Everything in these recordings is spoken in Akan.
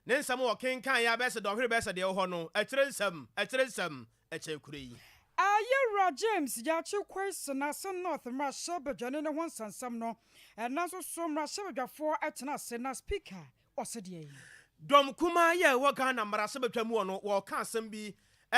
Ne nsɛm a ɔkenkan yɛ abɛsɛ dɔnhwere bɛsɛ deɛ ɛwɔ hɔ no, ɛkyerɛ nsɛm, ɛkyerɛ nsɛm, ɛkyɛn kuro yi. Ayɛwura James Gyakye Quayson Assin North mmarahyɛbadwani ne ho nsɛnsɛm no, ɛna nso so mmarahyɛbadwafoɔ tena ase na Speaker ɔse deɛ yi. Dɔm kumaa yi a ɛwɔ Ghana mmarahyɛbadwa mu no, wɔreka asɛm bi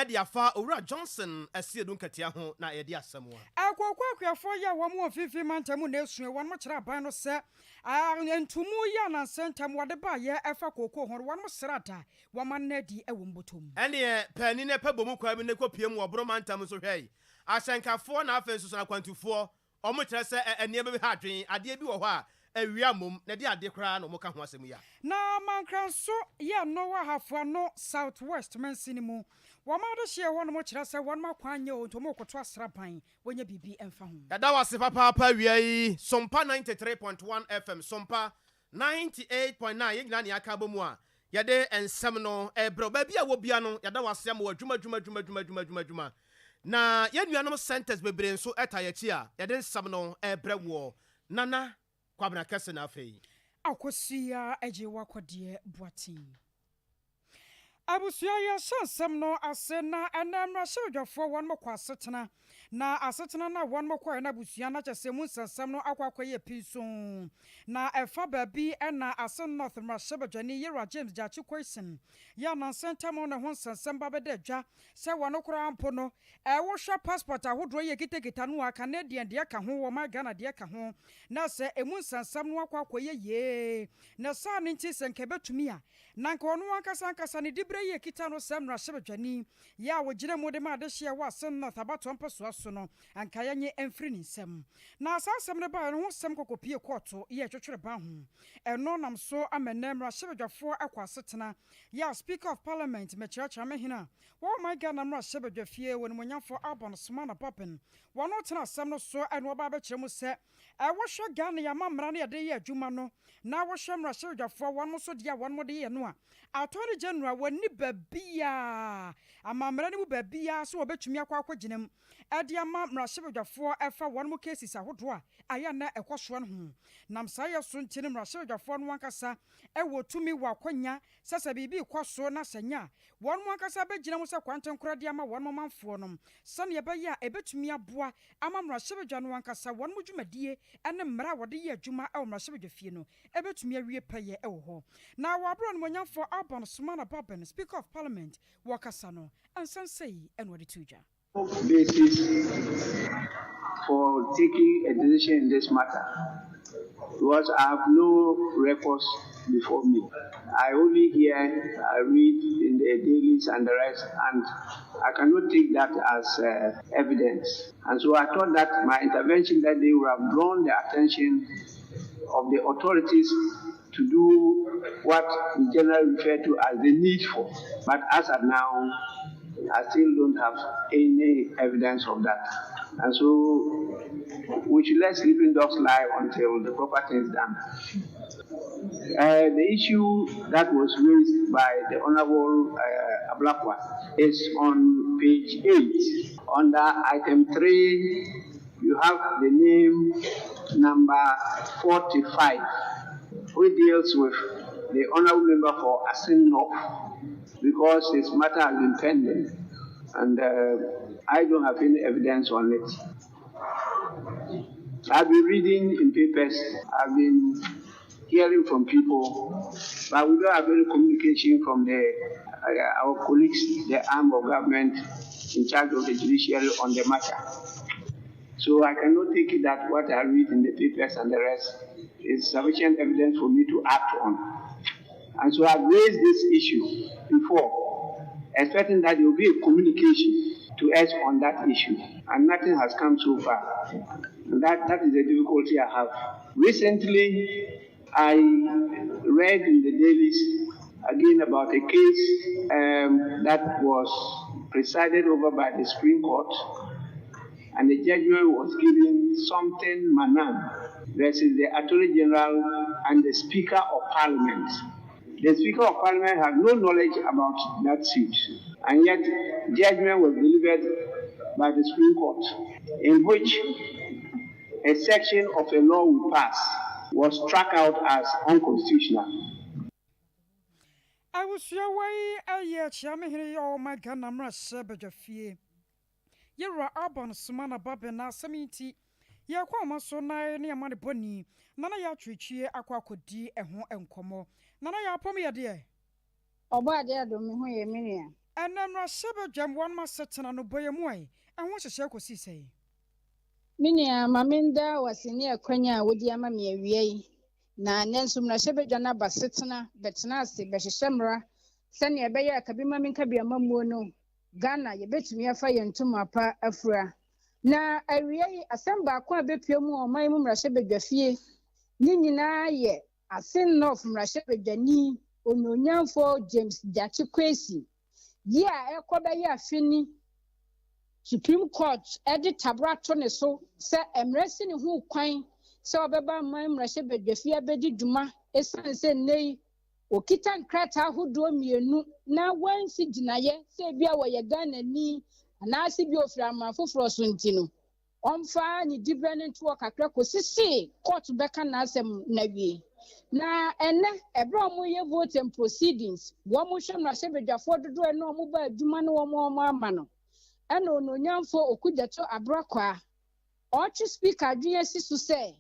de afa Owura Johnson Asiedu Nketia ho na yɛde asɛm a. Akuokuo akuafoɔ yi a wɔn wɔ mfimfini mantam mu na esua wɔn kyerɛ aban no sɛ ntumu yi a nansa ntam wɔde baeɛ ɛfa kookoo ho no, wɔn srada wɔn ano adi wɔ mbɔtɔm. Ɛneɛ paani no pɛ bɔ mu kwan bi ne kɔpie mu wɔ Boro mantam nso hwɛ ahyɛnkafoɔ na afei nso so akwantufoɔ, ɔmo kyerɛ sɛ nneɛma bi ha adwene, adeɛ bi wɔ hɔ a awia mmom na ɛde ade koraa na ɔmo ka ho asɛm yi a. Na Mankranso yɛ no wɔ Ahafo South West mansini mu, wɔn adehyɛ hɔ nom kyerɛ sɛ wɔn akwan nyɛ o, nti wɔn rekɔto asraban wɔnyɛ biribi mfa ho. Yɛda wo ase papaapa. Awia yi Sompa 93.1 FM, Sompa 98.9, yɛn nyinaa ne aka bɔ mu a yɛde nsɛm no ɛbrɛ baabi a wɔ bia no. Yɛda wo ase ama wɔ adwuma adwuma adwuma adwuma adwuma adwuma adwuma na yɛn nuanom centers bebree nso ɛta yɛkyi a yɛde nsɛm no ɛbrɛ wɔ. Nana Kwabena Kɛse na afei Akosua agye wakɔdeɛ Boaten. Abusua, yɛhyɛ nsɛm no ase na ɛnɛ mmarahyɛbadwafoɔ wɔn kɔ asetena na asetena no a wɔn kɔɛ no, abusua no akyɛ sɛ mu nsɛnsɛm no akɔ akɔyɛ pinso na ɛfa baabi ɛna Assin North mmarahyɛbadwani Yɛwura James Gyakye Quayson yɛ anansa ntam ne ho nsɛnsɛm ba bɛda adwa sɛ wɔn koraa mpo no ɛwohwɛ passport ahodoɔ yɛ kitakita no a, Canadian deɛ ka ho, wɔn Ghana deɛ ka ho, na sɛ emu nsɛnsɛm no akɔ akɔyɛ yie na saa ne nti sɛ nka ɛbɛtumi a na nka ɔno ankasa ankasa ne diberɛ yi ekita no sɛ mmarahyɛbadwani yɛ a wɔgyina mu de ma adehyeɛ wɔ Assin North abatoɔ mpɛsoa so no, anka yɛnye mfiri ne nsam. Na saa asɛm no baeɛ no ho sɛm kɔkɔpie kɔɔto yɛ twetwere ban ho. Ɛno nam so ama nnɛ mmarahyɛbadwafoɔ akɔ asetena yɛ a Speaker of Parliament mɛkyerɛkyerɛ me hene a wɔwɔ man Ghana mmarahyɛbadwa fie wɔ nimonyamfoɔ Alban Sumana Bagbin, wɔno tena asɛm no so ɛna wɔba abɛkyerɛ mu sɛ ɛwohwɛ Ghana yɛama mmara no yɛde yɛ adwuma no na wohwɛ mmarahyɛbadwafoɔ wɔn nso deɛ a wɔn de yɛ no a, Attorney General wɔni baabiaa amammerɛ no mu baabiaa so wɔbɛtumi akɔ akɔgyina mu ɛde ama mmarahyɛbadwafoɔ ɛfa wɔn mu cases ahodoɔ a ayɛ na ɛkɔ soɔ no ho. Nam saa yɛ so nti no, mmarahyɛbadwafoɔ no ankasa ɛwɔ tumi wɔ akɔnya sɛ biribi kɔ so na sɛ nya a, wɔn mu ankasa bɛgyina mu sɛ kwantenkorɔ de ama wɔn manfoɔ no sɛnea ɛbɛyɛ a ɛbɛtumi aboa ama mmarahyɛbadwa no ankasa wɔn mu dwumadie ne mmara a wɔde yɛ adwuma ɛwɔ mmarahyɛbadwa fie no ɛbɛtumi awie pɛyɛ ɛwɔ hɔ. Na wɔaborɔ no monyamfoɔ Alban Sumana Bagbin, Speaker of Parliament, wɔkasa no ansansɛi ɛna wɔde to dwa. Basis for taking a decision in this matter because I have no records before me. I only hear, I read in the dailies and the rest, and I cannot take that as evidence. And so I thought that my intervention that day would have drawn the attention of the authorities to do what we generally refer to as the needful. But as of now, I still don't have any evidence of that. And so we should let sleeping dogs lie until the proper thing is done. The issue that was raised by the Honorable Ablakwa is on page 8. Under item 3, you have the name number 45, which deals with the Honorable Member for Assin North, because his matter has been pending and I don't have any evidence on it. I've been reading in papers, I've been hearing from people, but we don't have any communication from our colleagues, the arm of government in charge of the judiciary on the matter. So I cannot take it that what I read in the papers and the rest is sufficient evidence for me to act on. And so I've raised this issue before, expecting that there will be a communication to us on that issue, and nothing has come so far. And that is the difficulty I have. Recently, I read in the dailies again about a case that was presided over by the Supreme Court, and the judgment was given something Manan versus the Attorney General and the Speaker of Parliament. The Speaker of Parliament had no knowledge about that suit, and yet judgment was delivered by the Supreme Court in which a section of a law we passed was struck out as unconstitutional. Abusua wei yɛ Kyeamehene yi a ɔwɔ Ghana mmarahyɛ badwafie. Yɛwura Alban Sumana Bagbin na asɛm yi nti yɛkɔ ɔma so na ne ama ne bɔni na na yɛatwetwie akɔ akɔdi ɛho nkɔmmɔ. Nana yɛ apɔm yɛ deɛ. Ɔbɔ adeɛ adom, me ho yɛ, me nua. Ɛnɛ mmarahyɛ badwam wɔnom asetena no bɔ yɛ mu ɛ ɛho hyehyɛ kɔsii sɛ. Me nua, ma menda wase ne akwanya a wodi ama me awia yi. Na nnɛ nso mmarahyɛbadwa no aba setena bɛtena ase bɛhyehyɛ mmara sɛnea ɛbɛyɛ a kabi ma menka bi amammuo no Ghana yɛbɛtumi afa yɛn ntoma pa afura. Na awia yi, asɛm baako a bɛpue mu wɔ ɔman mu mmarahyɛbadwa fie ne nyinaa yɛ Assin North mmarahyɛbadwani Onuonyamfoɔ James Gyakye Quayson yi a ɛkɔ bɛyɛ afe ni Supreme Court de tabra to ne so sɛ mmerɛ si ne ho kwan sɛ ɔbɛba aman mmarahyɛbadwafie abɛdi dwuma, ɛsiane sɛ nnɛ yi okita nkrataa ahodoɔ mmienu na wansi gyinaeɛ sɛ ebi a wɔyɛ Ghanani anaasɛ bi ofiri aman foforɔ so nti no, ɔmfa ne diberɛ no ntoɔ kakra kɔsi se court bɛka n'asɛm na wie. Na ɛnɛ ɛberɛ a wɔyɛ vote and proceedings, wɔn hwɛ mmarahyɛbadwafoɔ dodoɔ ɛna wɔn ba adwuma no wɔn ama no, ɛna Onuonyamfoɔ Okudzeto Ablakwa ɔtwe Speaker adwene asi so sɛ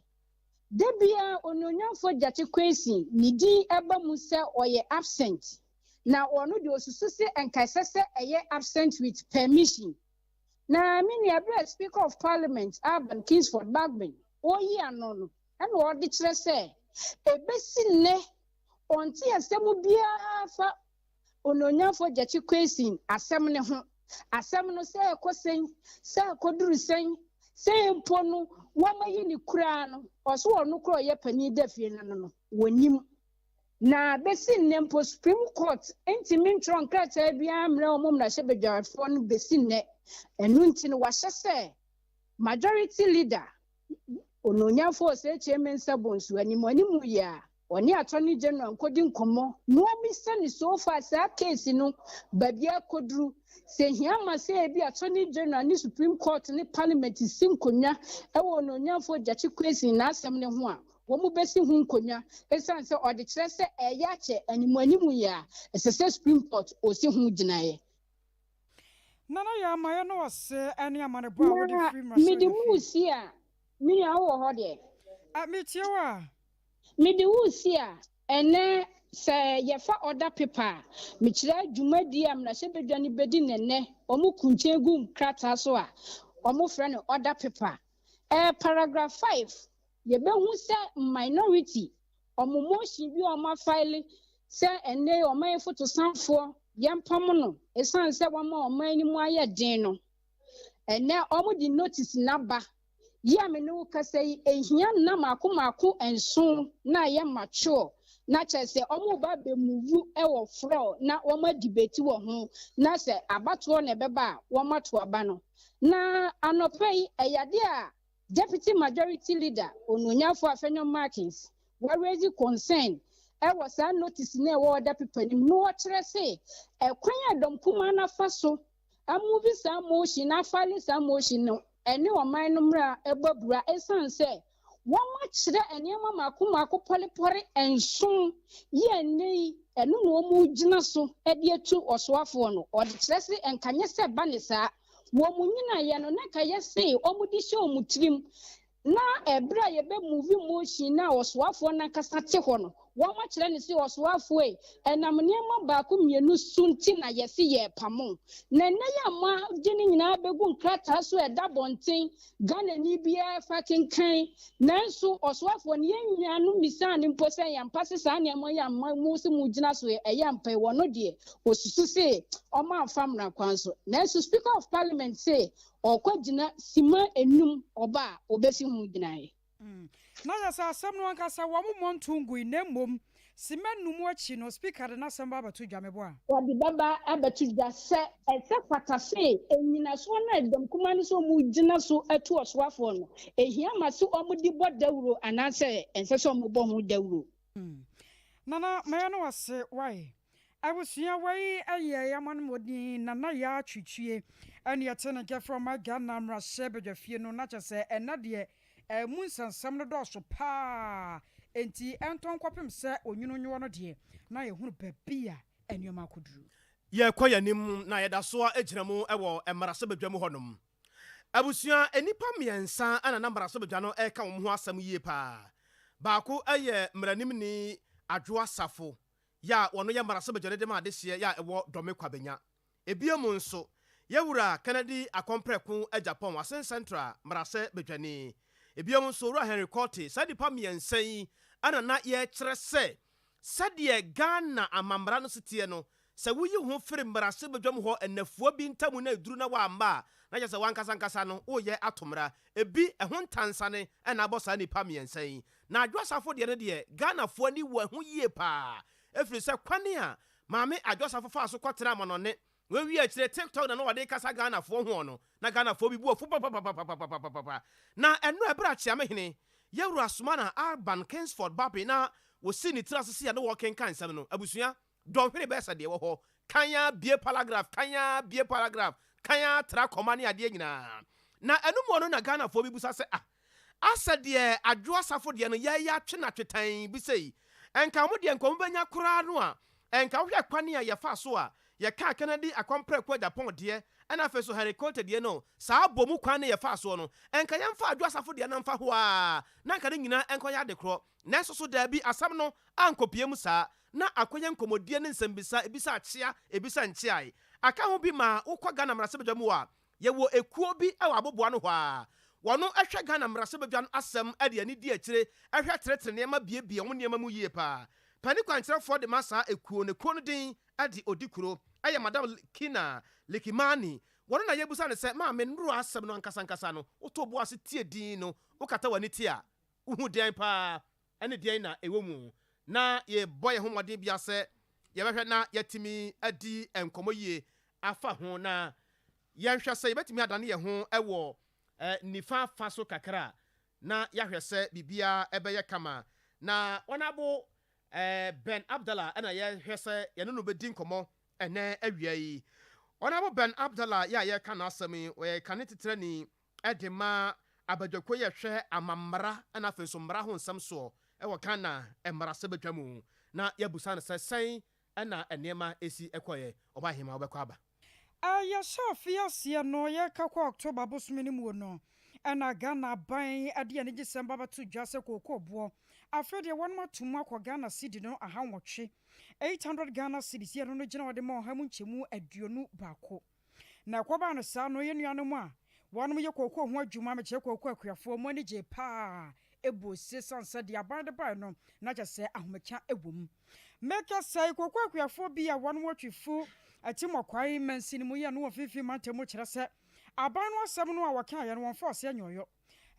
da bia Onuonyamfoɔ Gyakye Quayson ne din ɛba mu sɛ ɔyɛ absent, na ɔno deɛ osusu sɛ nka ɛsɛ sɛ ɛyɛ absent with permission. Na me nua, berɛ Speaker of Parliament Alban Kingsford Bagbin ɔyi ano no, ɛna ɔde kyerɛ sɛ ebesi nnɛ ɔnte asɛm biara fa Onuonyamfoɔ Gyakye Quayson asɛm ne ho. Asɛm no sɛ ɛkɔ sɛn, sɛ ɛkɔduru sɛn, sɛ mpo no wɔmayi ne koraa no, ɔso ɔno koraa ɔyɛ panin da fie no wɔnim. Na bɛsi nnɛ mpo Supreme Court ntumi ntwerɛ nkrataa biara mmerɛ wɔn mmarahyɛbadwafoɔ no bɛsi nnɛ. Ɛno nti no wahyɛ sɛ Majority Leader Onuonyamfoɔ Osei Kyei Mensah Bonsu anim anim yi a ɔne Attorney General nkɔdi nkɔmmɔ na ɔmmisa ne so far saa case no baabi akɔduru, sɛ hia ma sɛ ebi Attorney General ne Supreme Court ne Parliament si nkonnwa ɛwɔ Onuonyamfoɔ Gyakye Quayson n'asɛm ne ho a, wɔn mu bɛsi ho nkonnwa, ɛsiane sɛ ɔde kyerɛ sɛ ɛyɛ akyɛ anim anim yi a ɛsɛ sɛ Supreme Court ɔsi ho gyinaeɛ. Nana yɛ amayɛ no ɔse ɛne amanebɔ a wode na firi mede mmarahyɛ mu si a, me nua, wowɔ hɔ deɛ? Metie wo a. Mede wo si a, ɛnɛ sɛ yɛfa order paper a, mekyerɛ dwumadie a mmarahyɛbadwa no bɛdi nɛnɛ, ɔmo kunkyɛn gu nkrataa so a ɔmo frɛ no order paper, paragraph 5, yɛbɛhu sɛ minority ɔmo motion bi a ɔmo afile sɛ ɛnɛ ɔman fotosanfoɔ yɛmpam no ɛsiane sɛ wɔma ɔman no mu ayɛ den no, ɛnɛ ɔmo de notice naba yi a me ne wo kasa yi, ehia nna mako mako 7 na ɛyɛ mature, na kyerɛ sɛ ɔmo ba bɛmove ɛwɔ floor na wɔn adebate wɔ ho, na sɛ abatoɔ na ɛbɛba a, wɔn ato aba no. Na anɔpɛ yi ɛyɛ adeɛ a Deputy Majority Leader Onuonyafo Afenyo Markins wɔraise concern ɛwɔ saa notice na ɛwɔ order paper nim na wɔkyerɛ sɛ ɛkwan a dɔm kumaa n'afa so amove saa motion na afile saa motion no, ɛne ɔman no mmra ɛbɔ bura, ɛsiane sɛ wɔn akyerɛ nneɛma mako mako pɔlepɔre 7 yi a ɛnɛ yi ɛno na wɔn gyina so ɛde atu ɔsoafoɔ no. Ɔde kyerɛ sɛ nkanyɛ sɛ ba ne saa wɔn mu nyinaa no na kayɛ se wɔn de hyɛ wɔn tirim na ɛberɛ a yɛbɛ move motion na ɔsoafoɔ nankasa te hɔ no, wɔn akyerɛ ne sɛ ɔsoafoɔ yi ɛnam nneɛma baako mmienu so nti na yɛsi yɛ pamo. Na ɛnɛ yɛ a mo agye ne nyinaa bɛgu nkrataa so ɛda bɔnten, Ghana ni biara fa kenkan, nanso ɔsoafoɔ no yɛn nyinaa no misaa ne mpo sɛ yɛmpa se saa nneɛma yi a mo sɛ mo gyina so ɛyɛ mpa yi, wɔn deɛ osusu se ɔmo amfa mmara kwan so. Nanso Speaker of Parliament sɛ ɔkɔ gyina sima 5, ɔba a obesi ho gyinaeɛ. Na yɛ sɛ asɛm no ankasa wɔn mmɔ nto ngui, na mmom sima 5 akyi no Speaker de n'asɛm ba abɛto dwa, meboa? Wɔde bɛba abɛto dwa sɛ ɛsɛ fata se enyinasoɔ no a ɛdɔm kuma no sɛ ɔmo gyina so atu ɔsoafoɔ no ehia ma so ɔmo de bɔ dawuro anaasɛ ɛnsɛ sɛ ɔmo bɔ ho dawuro. Nana mɛyɛ no wase wae. Abusua wei ɛyɛ yɛama no mmɔden Nana yɛ atwitwie ɛne ɛte ne nkɛfrɛ ɔma Ghana mmarahyɛ badwafie no, na kyɛ sɛ ɛnɛ deɛ ɛmu nsɛnsɛm no dɔɔso paa, enti ɛntɔn kɔpem sɛ onwunu nwoɔ no deɛ na yɛhunu baabi a. nneɛma akɔduru. Yɛrekɔ yɛn anim na yɛda so ara gyina mu wɔ mmarahyɛbadwam hɔnom. Abusua, nnipa mmiɛnsa na na mmarahyɛbadwa no reka wɔn ho asɛm yie pa ara. Baako yɛ mmaranimni Adwoa Safo yɛ a ɔno yɛ mmarahyɛbadwani de ma adehyeɛ yɛ a ɛwɔ Dɔme Kwabenya. Ebio mu nso, Yɛwura Kennedy Akɔmprɛko Agyapong, Asen Central mmarahyɛbadwani. Ebio nso, Owura Henry Quartey. Saa nnipa mmiɛnsa yi na na yɛrekyerɛ sɛ Sɛdeɛ Ghana amammara no si teɛ no, sɛ woyi wo ho firi mmarahyɛbadwam hɔ nnafua bi ntamu na ɛduru na woamma a, na kyerɛ sɛ w'ankasa ankasa no woreyɛ ato mmara. Ebi, ɛho ntansane na abɔ saa nnipa mmiɛnsa yi. Na Adwo Asafo deɛ no deɛ, Ghanafoɔ ani wɔ ɛho yie pa ara, ɛfiri sɛ kwan a Maame Adwo Asafo faa so kɔtenaa amanɔne na wawie akyire TikTok na na ɔde rekasa Ghanafoɔ ho no, na Ghanafoɔ bi bo afu papapapapapapapa. Na ɛno ɛberɛ a Kyeamehene, Yawura Sumana Alban Kingsford Bape na wɔsii ne tiri ase sei a na wɔrekenkan nsɛm no, abusua, dɔnhwere bɛyɛ sɛ deɛ ɛwɔ hɔ, kan ara bue paragraph, kan ara bue paragraph, kan ara tra kɔma ne adeɛ nyinaa. Na ɛno mu no na Ghanafoɔ bi bisa sɛ, ah, Asɛ deɛ Adwo Asafo deɛ no yɛɛyɛ atwe no atwetann bi sei. Nka wɔn deɛ nka wɔn bɛnya koraa no a, nka wohwɛ kwane a yɛfaa so a yɛkaa Kennedy Akɔmprɛko Agyapong deɛ ɛna afei nso Henry Quartey deɛ no, saa bɔ mu kwan no yɛfaa soɔ no, nka yɛmfa Adwo Asafo deɛ no mfa hɔ ara na nka ne nyinaa nkɔyɛ adekorɔ. Nanso so daabi, asɛm no ankɔpue mu saa. Na akɔyɛ nkɔmmɔdie ne nsɛmbisa, ebisa akyea, ebisa nkyeae. Aka ho bi ma wokɔ Ghana mmarahyɛbadwa mu a, Yɛwɔ ekuo bi wɔ aboboano hɔ ara. Wɔn hwɛ Ghana mmarahyɛbadwa no asɛm de ani di akyire hwɛ tenetene nneɛma biebie wɔn nneɛma mu yie paa. Panin kwankyerɛfoɔ de ma saa ekuo no. Ekuo no din de Odikuro. Ɛyɛ Madam Kina Likimani. Wɔn na yɛbusa no sɛ, Maame, nnuro asɛm no ankasa ankasa no, woto wo bo ase tie din no, wokata w'ani tie a, wohu deɛn paa ne deɛn na ɛwɔ mu? Na yɛrebɔ yɛn ho mmɔden biara sɛ yɛbɛhwɛ na yɛatumi adi nkɔmmɔ yie afa ho na yɛnhwɛ sɛ yɛbɛtumi adane yɛn ho wɔ nifa fa so kakra na yɛahwɛ sɛ biribiara ɛbɛyɛ kama. Na Honourable Ben Abdallah na yɛhwɛ sɛ yɛne no bɛdi nkɔmmɔ ɛnɛ awia yi. Honourable Ben Abdallah yɛ a yɛreka n'asɛm yi, ɔyɛ kane titenani de ma abadwakuo yi a ɛhwɛ amammara na afei nso mmara ho nsɛm soɔ wɔ Ghana mmarahyɛbadwa mu na yɛabusa no sɛ sɛn na nneɛma si kɔeɛ? Ɔbaahemaa wobɛkɔ aba? Yɛhyɛ afe aseɛ no, yɛreka kɔ October bosome no muo no, ɛna Ghana aban de anigyesɛm ba bɛto dwa sɛ kookoo boɔ afei deɛ wɔnom ato mu akɔ Ghana cedi no ahanwɔtwe, 800 Ghana cedis, yɛ no no gyina hɔ de ma ɔha mu nkyɛmu 21. Na ɛkɔbaa no saa no, yɛn nuanom a wɔnom yɛ kookoo ho adwuma, mekyerɛ kookoo akuafoɔ, mo ani gyee paa, ɛbɔɔ se sane sɛ deɛ aban de baeɛ no, na kyerɛ sɛ ahomeka wɔ mu. Mekasa yi, kookoo akuafoɔ bi a wɔnom wɔ Twifu, Atimɔkwae mansini mu yɛ no wɔ Mfimfini Mantam mu kyerɛ sɛ aban no asɛm no a wɔkaeɛ no wɔmfa ɔseɛ nyɔyɔ.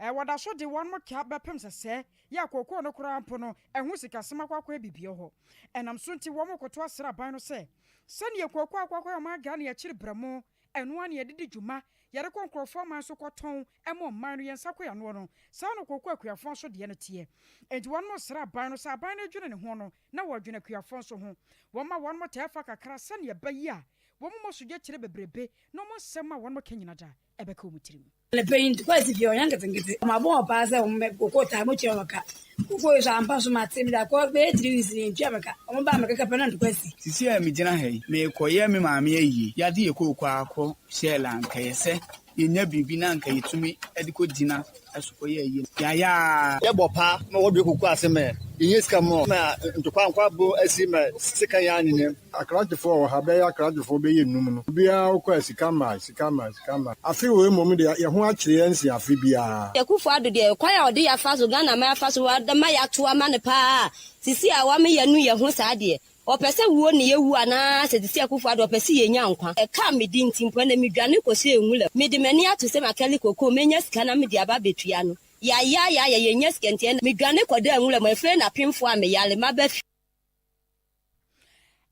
Wɔda so de wɔnom ka bɛpem sɛsɛɛ yɛ a kookoo no koraa mpo no ɛho sikasɛm akɔ akɔyɛ biribi wɔ hɔ. Ɛnam so nti wɔrekoto asrɛ aban no sɛ sɛdeɛ kookoo akɔ akɔyɛ ɔman Ghana akyiri berɛmo, ɛno ara na yɛde di dwuma, yɛde kɔ nkorɔfoɔ aman so kɔtɔn ma ɔman no, yɛn nsa kɔ yɛn anoɔ no, saa na kookoo akuafoɔ nso deɛ no teɛ. Enti wɔnom srɛ aban no sɛ aban no redwene ne ho no na wɔredwene akuafoɔ nso ho. Wɔmma wɔnom taa fa kakra sɛdeɛ ɛbɛyɛ a wɔmmɔ so dwakyire bebrebe na wɔn nsɛm a wɔnom ka nyina da ɛbɛka wɔn tirim. Anɔpa yi ntokwa a esi fie hɔ ɔnyɛ nketenkete. Wɔabɔ wɔn paa sɛ wɔn bɛ koko taa mo tua wɔn ka. Koko yi so ampa so mate mede akɔ bɛyɛ 3 weeks ni ntua me ka. Wɔn baa me kɛkɛ pɛ na ntokwa asi. Sisi a megyina ha yi, merekɔyɛ me maame ayie. Yɛade yɛ kooko akɔ Shell a, anka ɛyɛ sɛ yɛnya biribi na anka yɛtumi de kɔgyina so kɔyɛ ayie no. Yɛayɛ ara. Yɛbɔ paa ma wɔdue koko ase ma yɛnya sika ma ntokwa nkɔ abo asi ma sekan yɛ anenam. Akrakyefoɔ wɔ ha bɛyɛ akrakyefoɔ bɛyɛ nnum no, obiara wokɔ a sika mmae, sika mmae, sika mmae. Afe wei mmom deɛ yɛn ho akyere yɛn sen afe biara. Akufo Addo deɛ kwan a ɔde yɛ afa so Ghana man afa so ma yɛato ama no paa sisi a wama yɛanu yɛn ho saa deɛ ɔpɛ sɛ wuo ne yɛwu anaa sɛ sisi Akufo Addo ɔpɛ sɛ yɛnya nkwa. Ɛka a medi nti mpo ɛnɛ medwane kɔhyɛɛ nwura mu mede m'ani ato sɛ makali kokoo mɛnya sika na mede aba abɛtua no yayayaya yɛnnya sika nti ɛnɛ medwane kɔdaa nwura mu afei na apemfoɔ a meyare maba fie.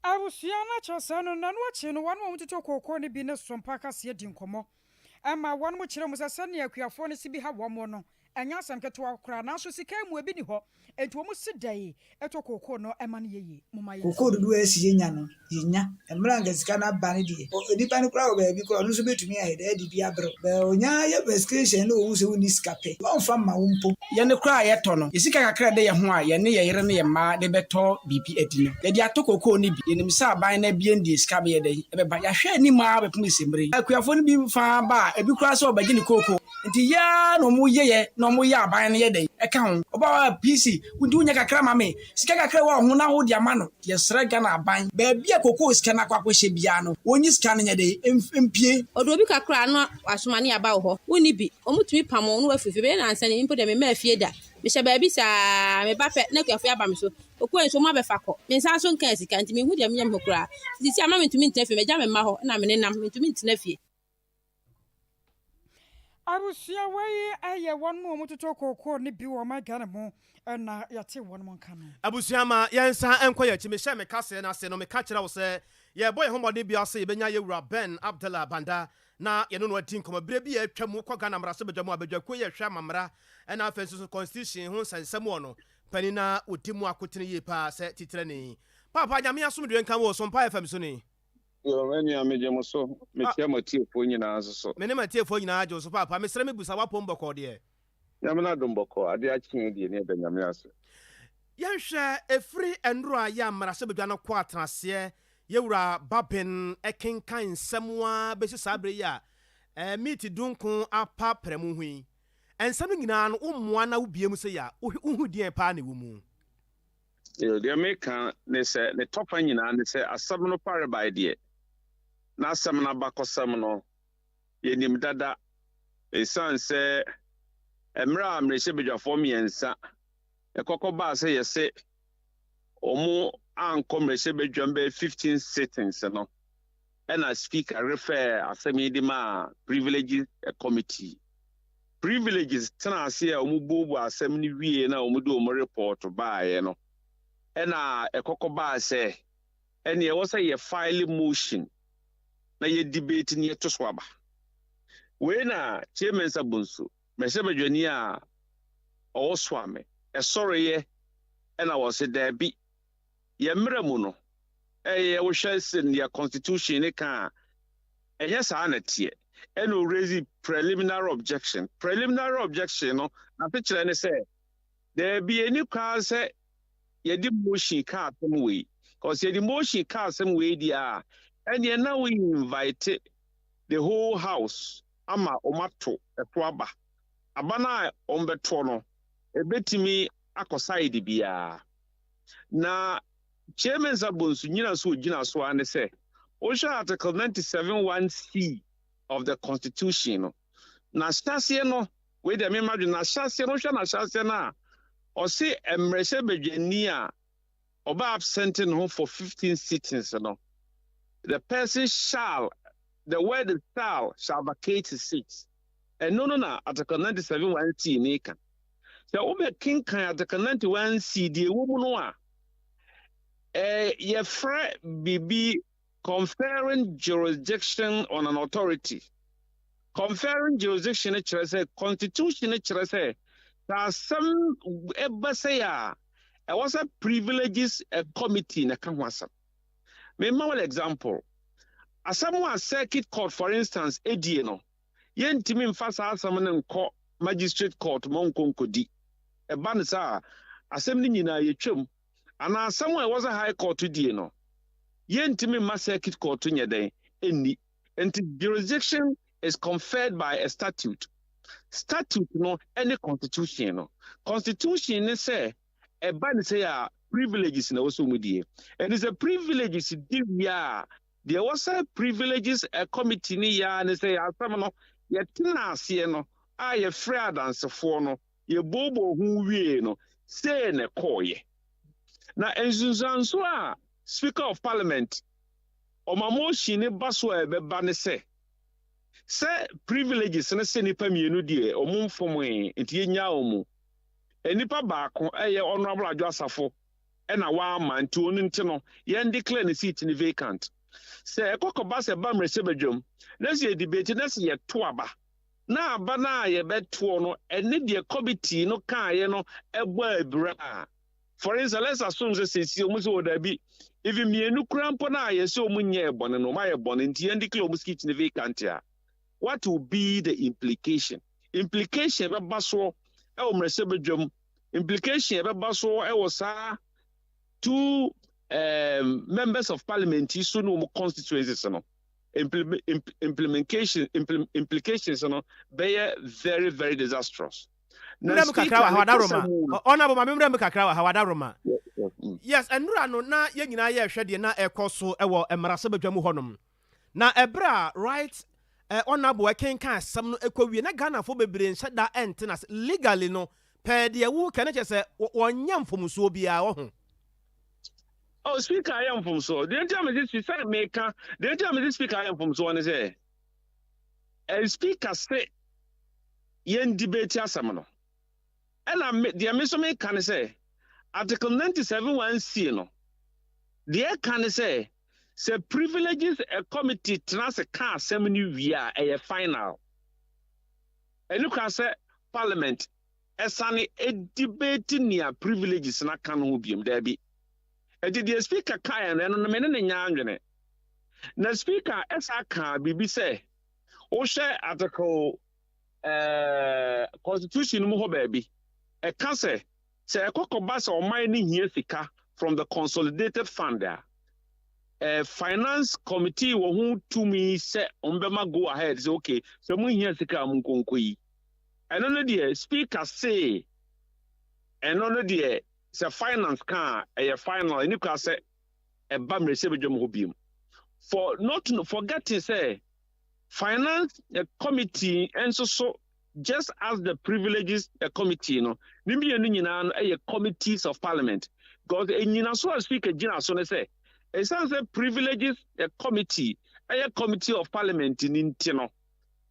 Abusua no akyerɛ sɛ no nnanu akyi no wɔn a wɔtoto kookoo no bi ne Sompa kaseɛ di nkɔmmɔ ma wɔn kyerɛ mu sɛ sɛnea akuafoɔ no si bi ha wɔn no Ɛnyɛ asɛm ketewa koraa, nanso sika yi mu ebi nni hɔ, enti wɔn si dɛn tɔ kookoo no ma no yɛ yie? Momma yɛntie. Kookoo dodoɔ a ɛsi yɛnya no, yɛnya. Mmerɛ a anka sika no aba no deɛ, onipa no koraa wɔ baabi koraa a, ɔno nso bɛtumi ayɛ dɛ adi bi abrɛ wo. But ɔnya yɛ prescription na ɔhu sɛ wonni sika pɛ, ɔmfa mma wo mpo. Yɛn koraa a yɛtɔ no, yɛn sika kakra a ɛda yɛn ho a yɛne yɛn yere ne yɛn mma de bɛtɔ biribi adi no, yɛde atɔ kookoo no bi. Yɛnim sɛ aban no abue no deɛ sika bɛyɛ dɛn? Ɛbɛba. Yɛahwɛ anim ara bɛpem nsɛmmire yi. Akuafoɔ no bi fa ba a, ebi koraa sɛ ɔbɛgye ne kookoo. Nti yɛ ara na wɔyɛ yɛ na wɔyɛ aban no yɛ dɛn? Ɛka ho. Ɔba hɔ a, PC, wo nti wonya kakra ma me? Sika kakra a ɛwɔ wo ho na wode ama no. Yɛsrɛ Ghana aban, baabi a kokoo sika no akɔ akɔhyɛ biara no, wɔnyi sika no nyɛ dɛn? Mpue. Ɔde obi kakra a na wasoma ne aba wo hɔ. Wonni bi. Wɔtumi pam wo na woafiri fie. Bɛyɛ nnansa ni mpo deɛ memmaa fie da. Mehyɛ baabi saa, meba pɛ na akuafoɔ yi aba me so. Kokoo yi nso wɔabɛfa kɔ. Me nsa nso nkaa sika nti menhu deɛ menyɛ me ho koraa. Seesei ama mentumi ntena fie. Magya me mma hɔ na menenam. Mentumi ntena fie. Abusua wei yɛ wɔn a wɔtotɔ kookoo no bi wɔ ɔman Ghana mu na yɛte wɔn nka no. Abusua ma yɛnsan nkɔ yɛn akyi. Mehyɛɛ me kaseɛ no ase no, meka kyerɛɛ wo sɛ yɛrebɔ yɛn ho mmɔden biara sɛ yɛbɛnya yɛn wura Ben Abdallah Banda na yɛne no adi nkɔmmɔ. Berɛ bi a atwa mu kɔ Ghana mmarahyɛbadwa mu a badwakuo yi a ɛhwɛ amammara ɛna afei nso so constitution ho nsɛnsɛm wɔ no panin a ɔdi mu akotene yie paa sɛ titrani. Paapa, Nyame asomdwoeɛ nka wo o, Sompa FM so ni. Yo, me nua, megye mo so. Mekyia mo atiefoɔ nyinaa nso so. Me ne m'atiefoɔ nyinaa gye wo so paapa. Mesrɛ mebusa, w'apom bɔkɔɔ deɛ? Nyame n'adom bɔkɔɔ. Adeɛ akye yi deɛ ne yɛda Nyame ase. Yɛnhwɛ, ɛfiri ɛnora a yɛ a mmarahyɛbadwa no kɔ atenaseɛ, yɛwura Babin kenkan nsɛm ara bɛsi saa berɛ yi a meeti dunko apa prɛmo ho yi, nsɛm no nyinaa no wommoa na wobue mu sei a, wohu deɛn paa na ɛwɔ mu? Yo, deɛ meka ne sɛ, ne tɔfa nyinaa ne sɛ asɛm no farebae deɛ, na asɛm no abakɔsɛm no, yɛnim dada. Ɛsiane sɛ mmerɛ a mmarahyɛbadwafoɔ mmiɛnsa ɛkɔkɔ baa sɛ yɛse wɔn ankɔ mmarahyɛbadwam bɛyɛ 15 sittings no, ɛna Speaker refɛɛ asɛm yi de maa Privileges Committee. Privileges tenaa ase a wɔbuobua asɛm no wiee na wɔde wɔn report baeɛ no, ɛna ɛkɔkɔ baa sɛ ɛneɛ ɛwɔ sɛ yɛ file motion na yɛ debate na yɛto so aba. Wei na Kyei Mensah Bonsu, mmarahyɛbadwani a ɔwɔ Suame, ɛsɔreeɛ ɛna wɔse daabi, yɛn mmara mu no, ɛyɛ wohwɛ sɛnea constitution no ka a, ɛnyɛ saa na ɛteɛ. Ɛna o raise preliminary objection. Preliminary objection no, n'asekyerɛ ne sɛ, daabi, ɛni kwan sɛ yɛde motion ka asɛm wei. Because yɛde motion ka asɛm wei deɛ a, ɛneɛ na wo invite the whole house ama wɔato ɛso aba. Aba no a wɔbɛtoɔ no, ɛbɛtumi akɔ side biara. Na Kyei Mensah Bonsu nnyinaso a ogyina so ara ne sɛ, wohwɛ Article 97 1 C of the Constitution no, n'ahyɛaseɛ no, wei deɛ me madwene, n'ahyɛaseɛ no, wohwɛ n'ahyɛaseɛ no a, ɔse mmarahyɛbadwani a ɔbɛ absent ne ho for 15 sittings no, the person shall, the word shall, shall vacate his seat. Ɛno no na Article 97 1 C ne ka. Sɛ wobɛkenkan Article 91 C deɛ ɛwɔ mu no a, eh, yɛfrɛ biribi conferring jurisdiction on an authority. Conferring jurisdiction no kyerɛ sɛ, constitution no kyerɛ sɛ, sɛ asɛm ɛba sɛ a, ɛwɔ sɛ privileges committee na ɛka ho asɛm. Memma wo example. Asɛm a circuit court for instance edie no, Yɛntumi mfa saa asɛm no nkɔ magistrate court ma ɔnkɔ nkɔdi. Ɛba no saa a, asɛm no nyinaa yɛtwam. Anaa asɛm a ɛwɔ sɛ high court die no, yɛntumi mma circuit court nyɛ dɛn? Nni. Nti jurisdiction is conferred by a statute. Statute no ne constitution no. Constitution ne sɛ ɛba no sei a, privileges na ɛwɔ sɛ wɔdie. Ɛnti sɛ privileges di wie a, Deɛ ɛwɔ sɛ Privileges Committee no yɛ ara ne sɛ yɛn asɛm no, yɛtenaa aseɛ no a yɛfrɛɛ adansefoɔ no, yɛbooboo ho wieeɛ no, sei na ɛkɔeɛ. Na nsunsuansoɔ a Speaker of Parliament ɔma motion no ba so a ɛbɛba ne sɛ, sɛ privileges no se nnipa mmienu deɛ wɔn mfomee nti yɛnnyaa wɔn mu. Nnipa baako, ɛyɛ Honourable Adwo Asafo, na wamma nti ono nti no yɛn declare ne seat no vacant. Sɛ ɛkɔ kɔba sɛ ɛba mmarahyɛbadwam na sɛ yɛ debate na sɛ yɛto aba. na aba no a yɛbɛtoɔ no ɛne deɛ committee no kaeɛ no ɛbɔ abira a, for instance, let's assume sɛ seesei wɔn sɛ wɔ daabi, even mmienu koraa mpo no a yɛsɛ wɔn nyɛɛ bɔne no, wɔn ayɛ bɔne nti yɛn declare wɔn seat no vacant a, what will be the implication? Implication ɛbɛba soɔ ɛwɔ mmarahyɛbadwam, implication ɛbɛba soɔ ɛwɔ saa two members of parliament yi so ne wɔn constituencies no, implication implications no bɛyɛ very very disastrous. Na Mmerɛ mu kakra wɔ ha Wadaroma. Honourable ma me mmerɛ mu kakra wɔ ha Wadaroma. Yes, nnora no na yɛn nyinaa yɛrehwɛ deɛ na ɛrekɔ so wɔ mmarahyɛbadwa mu hɔnom. Na ɛberɛ a right Honourable ɛkenkan asɛm no ɛkɔ wie na Ghanafoɔ bebree nhyɛ da ɛnte no ase legally no pɛɛ deɛ woka no kyerɛ sɛ wɔnyɛ mfomsoɔ biara wɔ ho. Oh, speaker ayɛ mfomsoɔ. Deɛ nti a mede sɛ meka, deɛ nti a mede speaker ayɛ mfomsoɔ ne sɛ, eh, speaker se yɛn debate asɛm no. Ɛna me, deɛ me nso meka ne sɛ, Article 97 1C no, deɛ ɛka ne sɛ, sɛ privileges a committee tena ase ka asɛm no wie a, ɛyɛ final. Ɛno kora sɛ parliament ɛsane debate nea privileges no aka no ho biom. Daabi. Enti deɛ Speaker kaeɛ no, ɛno no me ne no nyɛ adwene. Na Speaker ɛsan kaa biribi sɛ, wohwɛ Article eh, Constitution no mu hɔ baabi, ɛka sɛ, sɛ ɛkɔkɔba sɛ ɔman no hia sika from the consolidated fund a, eh, finance committee wɔ ho tumi sɛ wɔbɛma go ahead sɛ okay, sɛ mohia sika a monkɔnkɔ yi. Ɛno no deɛ speaker see ɛno no deɛ sɛ finance ka a ɛyɛ final, ɛni kora sɛ ɛba mmarahyɛbadwam hɔ biom. For not forgetting sɛ finance committee nso so just as the privileges committee no, ne mmienu nyinaa no ɛyɛ committees of parliament. Because ɛnyinaso a speaker gyina so ne sɛ ɛsiane sɛ privileges committee ɛyɛ committee of parliament ni nti no,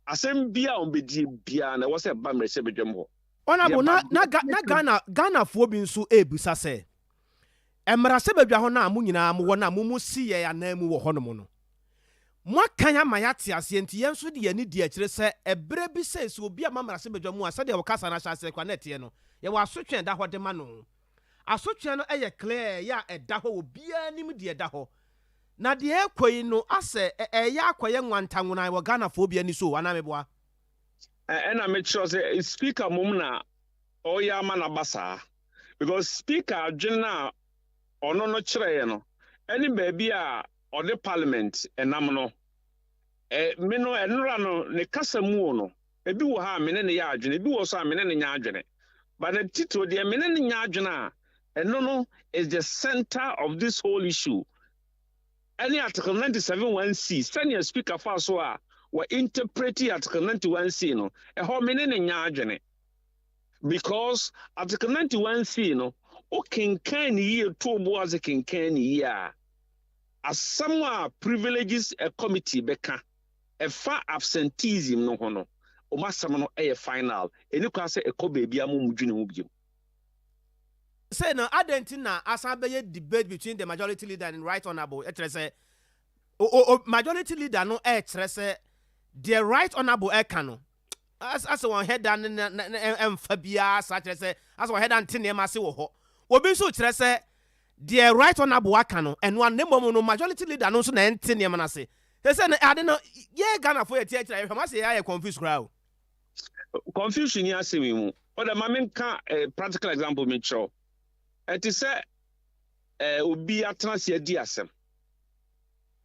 asɛm biara a wɔbɛdie biara no ɛwɔ sɛ ɛba mmarahyɛbadwam hɔ. Honourable, na na na Ghana Ghanafoɔ bi nso rebisa sɛ, mmarahyɛbadwa hɔ no a mo nyinaa mowɔ no a mo mo si yɛn anan mu wɔ hɔnom no, moakan ama yɛate aseɛ nti yɛn nso de yɛn ani di akyire sɛ ɛberɛ bi sei sɛ obi amma mmarahyɛbadwa mu a sɛdeɛ wo kasa no ahyɛ aseɛ koraa na ɛteɛ no, yɛwɔ asotwe a ɛda hɔ de ma no. Asotwe no yɛ clear, ɛyɛ a ɛda hɔ, obiara nim deɛ ɛda hɔ. Na deɛ ɛrekɔ yi no asɛ ɛreyɛ akɔyɛ nwantanwonan wɔ Ghanafoɔ bi ani so o, anaa meboa? Ɛna mekyerɛ sɛ speaker mmom na ɔreyɛ ama no aba saa. Because speaker adwene no a ɔno no kyerɛeɛ no ɛne baabi a ɔde parliament nam no, me no ɛnora no ne kasa mu no, ebi wɔ ha a me ne no yɛ adwene, ebi wɔ so a me ne no nyɛ adwene. But ne titiriw deɛ me ne no nyɛ adwene a, ɛno no is the center of this whole issue. Ɛne Article 97 1C, sɛnea speaker faa so a wɔ interprete Article 91C no, ɛhɔ me ne no nyɛ adwene. Because Article 91C no, wokenkan ne yie to bo ase kenkan ne yie a, asɛm a Privileges Committee bɛka ɛfa absenteeism no ho no, wɔn asɛm no yɛ final. Ɛni kwan sɛ ɛkɔ baabi a mo dwene ho bio. Sei no adɛn nti na asan bɛyɛ debate between the majority leader and right honourable, ɛkyerɛ sɛ o o majority leader no ɛkyerɛ sɛ deɛ right honourable ɛka no asɛ wɔn hɛda ne na na ɛmfa biara saa, kyerɛ sɛ asɛ wɔn hɛda nte nneɛma ase wɔ hɔ. Obi nso kyerɛ sɛ deɛ right honourable aka no ɛno ano, na mmom no majority leader no nso na ɛnte nneɛma no ase. Sɛ sɛ no ade no yɛ Ghanafoɔ yɛ tiakyerɛ yɛhwɛ mo asɛ yɛ ayɛ confuse koraa o. Confusion ni asɛm yi mu. Ɔdɛ ma menka eh, practical example mi kyerɛw. Ɛte sɛ eh, obi atena ase adi asɛm.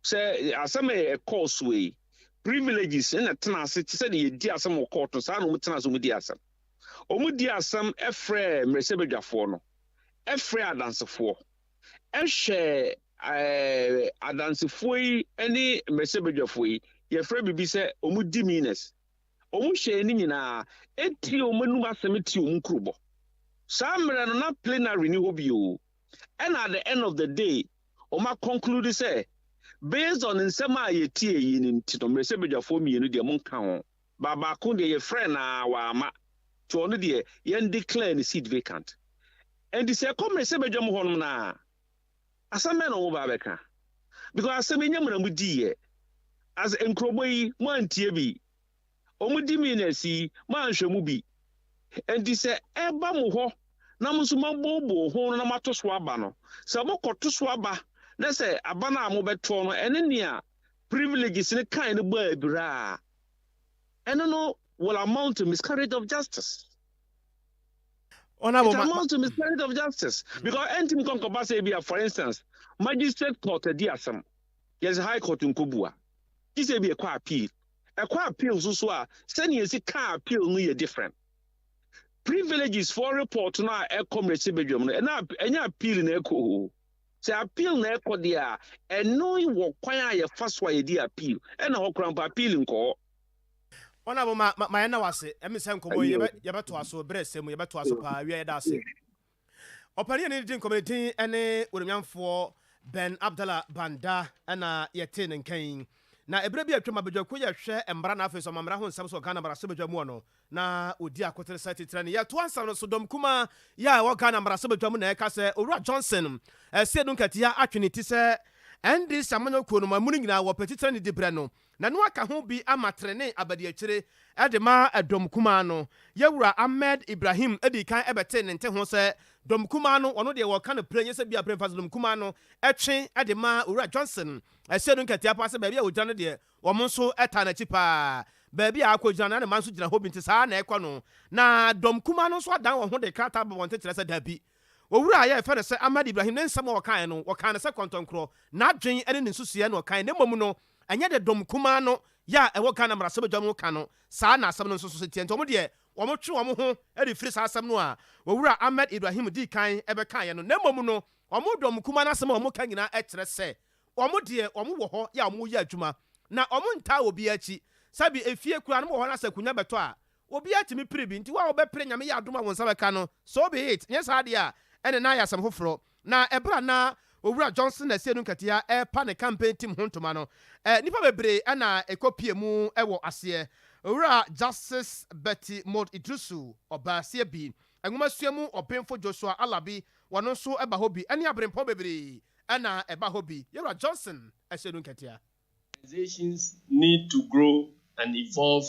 Sɛ asɛm a ɛkɔɔ so yi, privileges ɛna tena ase te sɛ deɛ yɛdi asɛm wɔ kɔɔto saa na wɔn tena ase wɔn di asɛm. Wɔn di asɛm ɛfrɛ mmarahyɛbadwafoɔ no, ɛfrɛ adansefoɔ, ɛhwɛ ɛɛ adansefoɔ yi ɛne mmarahyɛbadwafoɔ yi, yɛfrɛ biribi sɛ wɔn demeanors. Wɔn hyɛɛ ne nyinaa, etie wɔn anum asɛm, etie wɔn nkurobɔ. Saa mmerɛ no na plenary ni hɔ bio. Ɛna at the end of the day, wɔn aconclude sɛ based on nsɛm a yɛtie yi no nti no, mmarahyɛbadwafoɔ mmienu deɛ monka ho, ba baako deɛ yɛfrɛ no a wamma, nti ɔno deɛ yɛn declare ne seat vacant. Ɛnti sɛ ɛkɔ mmarahyɛbadwam hɔnom no a, asɛm bɛn na wɔn ba abɛka? Because asɛm yi nyɛ mo na mo diiɛ. As nkurobɔ yi, mo antie bi. Wɔn demeanors yi, moanhwɛ mu bi. Enti sɛ ɛba mo hɔ na mo nso moabooboo ho na moato so aba no, sɛ mokɔto so aba na sɛ aba no a mobɛtoɔ no ɛne nea privileges no kae no bɔ abira a, ɛno no will amount to miscarriage of justice. Honorable It amounts to miscarriage of justice because ɛntumi nkɔ nkɔba sɛ ebia for instance magistrate court adi asɛm yɛsɛ high court nkɔbua gye sɛ ebi ɛkɔ appeal ɛkɔ appeal nso so a sɛnea esi ka appeal no yɛ different privileges for report no a ɛkɔ mmarahyɛbadwam no ɛna ɛnyɛ appeal na ɛkɔ o sɛ appeal na ɛkɔ deɛ a ɛno wɔ kwan a yɛfa so a yɛdi appeal ɛna hɔ koraa mpo appeal nkɔ hɔ. Honourable ma ma yɛn na wase ɛmi sɛ nkɔmɔ yi yɛbɛ yɛbɛtoa so berɛ sɛ mu yɛbɛtoa so paa wia yɛda ase. Ɔpanin a ne di nkɔmɔ ne din ɛne Onimnyamfoɔ Ben Abdallah Banda ɛna yɛte ne nka yi. Na ɛberɛ bi atwam abadwakuo yɛ hwɛ mmara na afei nso amammerɛ ho nsɛm so wɔ Ghana mmarahyɛbadwa mu no na ɔdi akotere sɛ titire no. Yɛtoa nsɛm no so dɔm kumaa yi a ɛwɔ Ghana mmarahyɛbadwa mu na ɛka sɛ Owura Johnson Asiedu Nketia atwe ne ti sɛ NDC amanyɔkuo no mu amu no nyinaa wɔpɛ titire no diberɛ no Na no aka ho bi ama trenee abadiakyire de ma dɔm kumaa no. Yɛwura Ahmed Ibrahim dii kan bɛtee ne nte ho sɛ dɔm kumaa no, ɔno deɛ wɔka no pire nyɛ sɛ bia pire mfa so dɔm kumaa no twe de ma Owura Johnson Asiedu Nketia paa sɛ baabi a ɔgyina no deɛ wɔn nso taa n'akyi paa. Baabi a akɔgyina no na ne mma nso gyina hɔ bi nti saa na ɛkɔ no. Na dɔm kumaa no nso adan wɔn ho de krataa ba abɔnten kyerɛ sɛ dabi Owura a yɛfrɛ no sɛ Ahmed Ibrahim ne nsɛm a ɔkaeɛ no, wɔkaa no sɛ kɔntɔnkorɔ, n'adwen ne ne nsusuiɛ na ɔkaeɛ na mmom no ɛnyɛ deɛ dɔm kumaa no yɛ a ɛwɔ Ghana mmarahyɛbadwa mu ka no, saa na asɛm no nso so teɛ. Nti wɔn deɛ wɔtwe wɔn ho de firi saa asɛm no a Owura Ahmed Ibrahim dii kan bɛkaeɛ no, na mmom no wɔn dɔm kumaa no asɛm a wɔka nyinaa kyerɛ sɛ wɔn deɛ wɔn wɔ hɔ yɛ a wɔyɛ adwuma na wɔn ntaa obiara akyi. Sɛbi efie koraa no wɔwɔ hɔ na sɛ akonnwa bɛtɔ a Obiara tumi pere bi, nti wo a wobɛpere Nyame yɛ adom a wo nsa bɛka no, so be it, nyɛ saa deɛ a, ɛne na ayɛ asɛm foforɔ. Na ɛberɛ a na Owura Johnson Asiedu Nketia repa ne campaign team ho ntoma no, nnipa bebree na ɛkɔ pie mu wɔ aseɛ. Owura Justice Betty Maud Iddrisu, ɔbaa aseɛ bi, Nwomasua mu Ɔbenfo Joshua Alabi, wɔno nso ba hɔ bi, ɛne aberempɔn bebree na ɛba hɔ bi. Yɛwura Johnson Asiedu Nketia. Organizations need to grow and evolve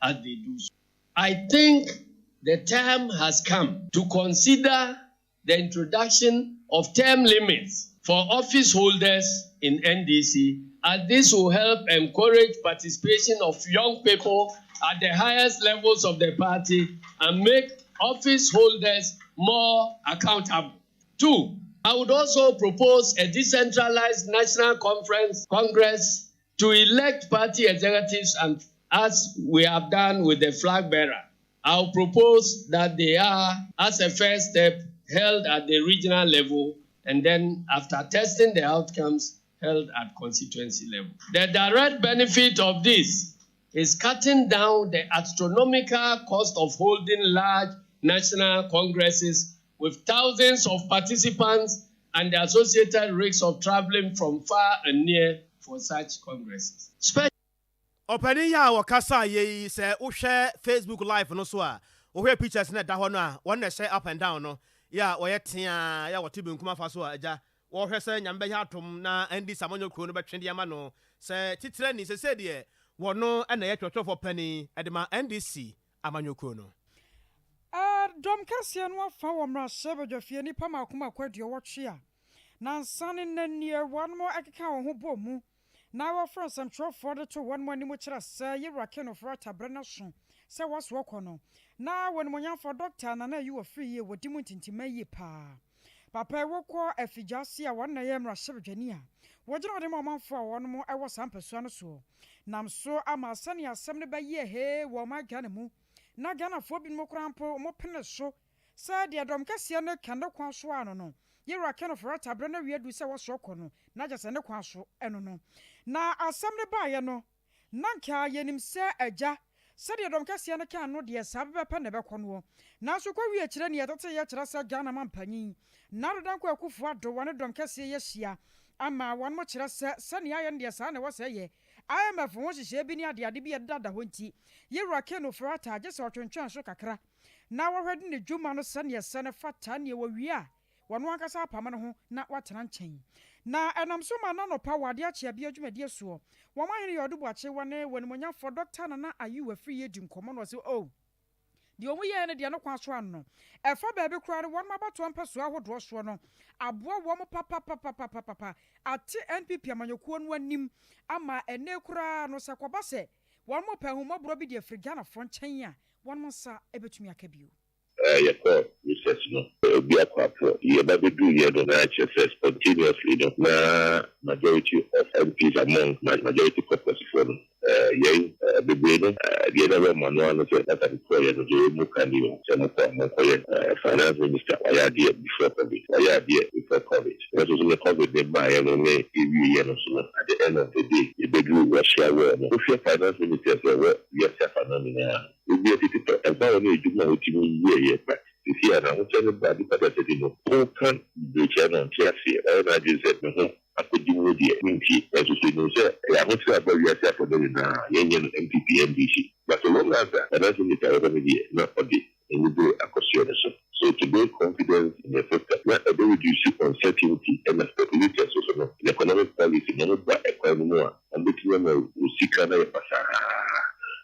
as they do so. I think the time has come to consider the introduction of term limits for office holders in NDC, as this will help encourage participation of young people at the highest levels of the party and make office holders more accountable. 2, I would also propose a decentralized national conference congress to elect party executives and as we have done with the flag bearer. I'll propose that they are, as a first step, held at the regional level and then after testing the outcomes, held at constituency level. The direct benefit of this is cutting down the astronomical cost of holding large national congresses with thousands of participants and the associated risks of traveling from far and near for such congresses. Spe Ɔpanin yi a ɔkasaeɛ yi, sɛ wohwɛ Facebook live no so a, wohwɛ pictures no a ɛda hɔ no a, wɔn na ɛhyɛ up and down no, yɛ a wɔyɛ teaa, yɛ a wɔte benkum afa so a, agya, wɔhwɛ sɛ Nyame bɛyɛ adom na NDC amanyɔ kuo no bɛtwe de ama no sɛ titirani. Sesei deɛ wɔno na ɛyɛ twerɛtwerɛfoɔ panin de ma NDC amanyɔ kuo no. Dɔm kɛseɛ no afa wɔ mmarahyɛbadwafie nnipa mmaako mmaako aduɔwɔtwe a nansa ne nnɛ nie wɔnom keka wɔn ho bɔɔ mu na wɔfrɛ nsɛmtwerɛfoɔ de to wɔnom anim kyerɛ sɛ Yewura Ken Ofori-Atta berɛ no aso sɛ wɔsoɔ kɔ no na wɔnimonyamfoɔ Dɔkta Nana Ayew Afriyie wɔdi mu ntintimma yie paa. Papa yi wokɔ Afigya-ase a wɔn na ɛyɛ mmarahyɛbadwani a wɔgyina hɔ de ma ɔmanfoɔ a wɔnom wɔ saa mpasua no soɔ nam so ama sɛnea asɛm no bɛyɛɛ hee wɔ ɔman Ghana mu na Ghanafoɔ binom koraa mpo wɔpene so sɛ deɛ dɔm kɛseɛ no ka ne kwan so ara no no, Yewura Ken Ofori-Atta berɛ no awie aduru sɛ wɔsoɔ kɔ no, na kyerɛ sɛ ne kwan so no no. Na asɛm no baeɛ no, na anka yɛnim sɛ agya, sɛdeɛ dɔm kɛseɛ no kaa no deɛ saa pɛpɛpɛ na ɛbɛkɔ noɔ. Nanso kɔwie akyire neɛ ɛteteeɛ kyerɛ sɛ Ghana manpanyin, Nado Dankwa Akufo Addo wɔne dɔm kɛseɛ yi ahyia ama wɔnom kyerɛ sɛ sɛdeɛ ayɛ no deɛ saa na ɛwɔ sɛ ɛyɛ. IMF ho nhyehyɛɛ bi ne adeade bi a ɛdeda hɔ nti, Yewura Ken Ofori-Atta gye sɛ ɔtwentwɛn so kakra na wɔhwɛ de ne dwuma no sɛdeɛ ɛsɛ no fata neɛ wɔwie a wɔno ankasa apam ne ho na watena nkyɛn. Na ɛnam so ma n'anɔpa wɔ adeɛ akye abia dwumadie soɔ, wɔn ahene Yaw Adu Boakye wɔ ne wɔnimonyamfoɔ Dɔkta Nana Ayew Afriyie di nkɔmmɔ na ɔse oh, Deɛ wɔn yɛɛ no deɛ no kwan so ano. Ɛfa baabi koraa no wɔnom abatoɔ mpɛsoa ahodoɔ soɔ no aboa wɔn papapapapapapa ate NPP amanyɔkuo no anim ama ɛnnɛ koraa no sɛ ɛkɔba sɛ wɔnom pɛ ahummɔborɔ bi de afiri Ghanafoɔ nkyɛn a wɔnom nsa bɛtumi aka bio. Yɛkɔɔ recess no, obi akɔ aporɔ. Yɛba bɛduruiɛ no na kyerɛ sɛ spontaneously no na majority of MPs among majority caucus foɔ no Yɛn bebree no, deɛ na ɛwɔ mo ano ara ne sɛ data no kɔeɛ no deɛ ɔmu ka ni o, sɛ mokɔ a monkɔyɛ. Finance minister wayɛ adeɛ before covid, wayɛ adeɛ before covid. Nanso so ne covid no baeɛ no ne ɛwieɛ no so no, at the end of the day yɛbɛduru Russia war no. Wohwɛ finance ministers a ɛwɔ wiase afanan nyinaa a, obiara ti tetɔ. Ɛmfa ho ne adwuma a wotumi yɛeɛ but seesei a n'ahokyɛ no ba nipa dasani no, woka bebree kyerɛ no a ɔnte aseɛ. Wayɛ n'adwene sɛ me ho Akodi mu deɛ, mentie. Nanso so nim sɛ ɛyɛ ahokyere a aba wiase afanan nyinaa a yɛnyɛ no NPP, NDC. But so long as a finance minister wɔ hɔ no deɛ, na ɔde anibere akɔsoɛ no so. So to build confidence in the system, na ɛbɛ reduce uncertainty ɛna speculators nso no, in economic policy no, wɔba ɛkwan no mu a, wɔbɛtumi ama wo sika no ayɛ basaa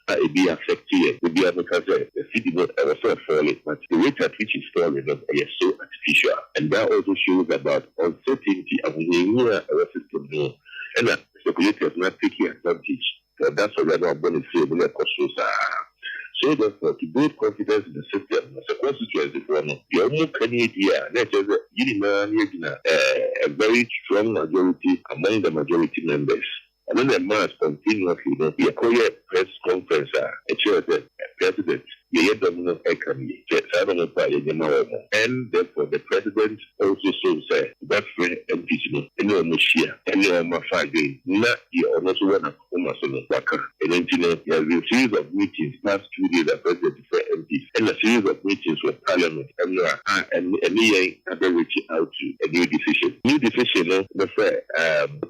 a ebi affect yɛn. Da biara meka sɛ the cedi no ɛwɔ sɛ ɛfɔle but the rate at which it's falling no ɛyɛ so artificial and that also shows about uncertainty, ahohiahia a ɛwɔ system no mu ɛna speculators no atake advantage sɛ ɔda sɔre a na wabɔ ne sale mu na ɛkɔ soro saa. So therefore to build confidence in the system no sɛ constituency foɔ no deɛ wɔn ka nie di a na ɛkyerɛ sɛ yɛn nyinaa no yɛgyina a very strong majority among the majority members. Ɛno na ɛmaa spontaneously no yɛkɔyɛɛ press conference a ɛkyerɛɛ sɛ President deɛ yɛ dɔm no ɛka nie, sɛ saa na wɔpɛ a yɛnyɛ ma wɔn. And therefore the President also so sɛ ɔbɛfrɛ MPs no ne wɔn ahyia ne wɔn afa adwene na deɛ ɔno nso wɔ n'akoma so no waka. Ɛno nti no there has been series of meetings past 2 days a President frɛ MPs ɛna series of meetings wɔ Parliament ɛnora a ɛne yɛn abɛ reach out to a new decision. New decision no ne sɛ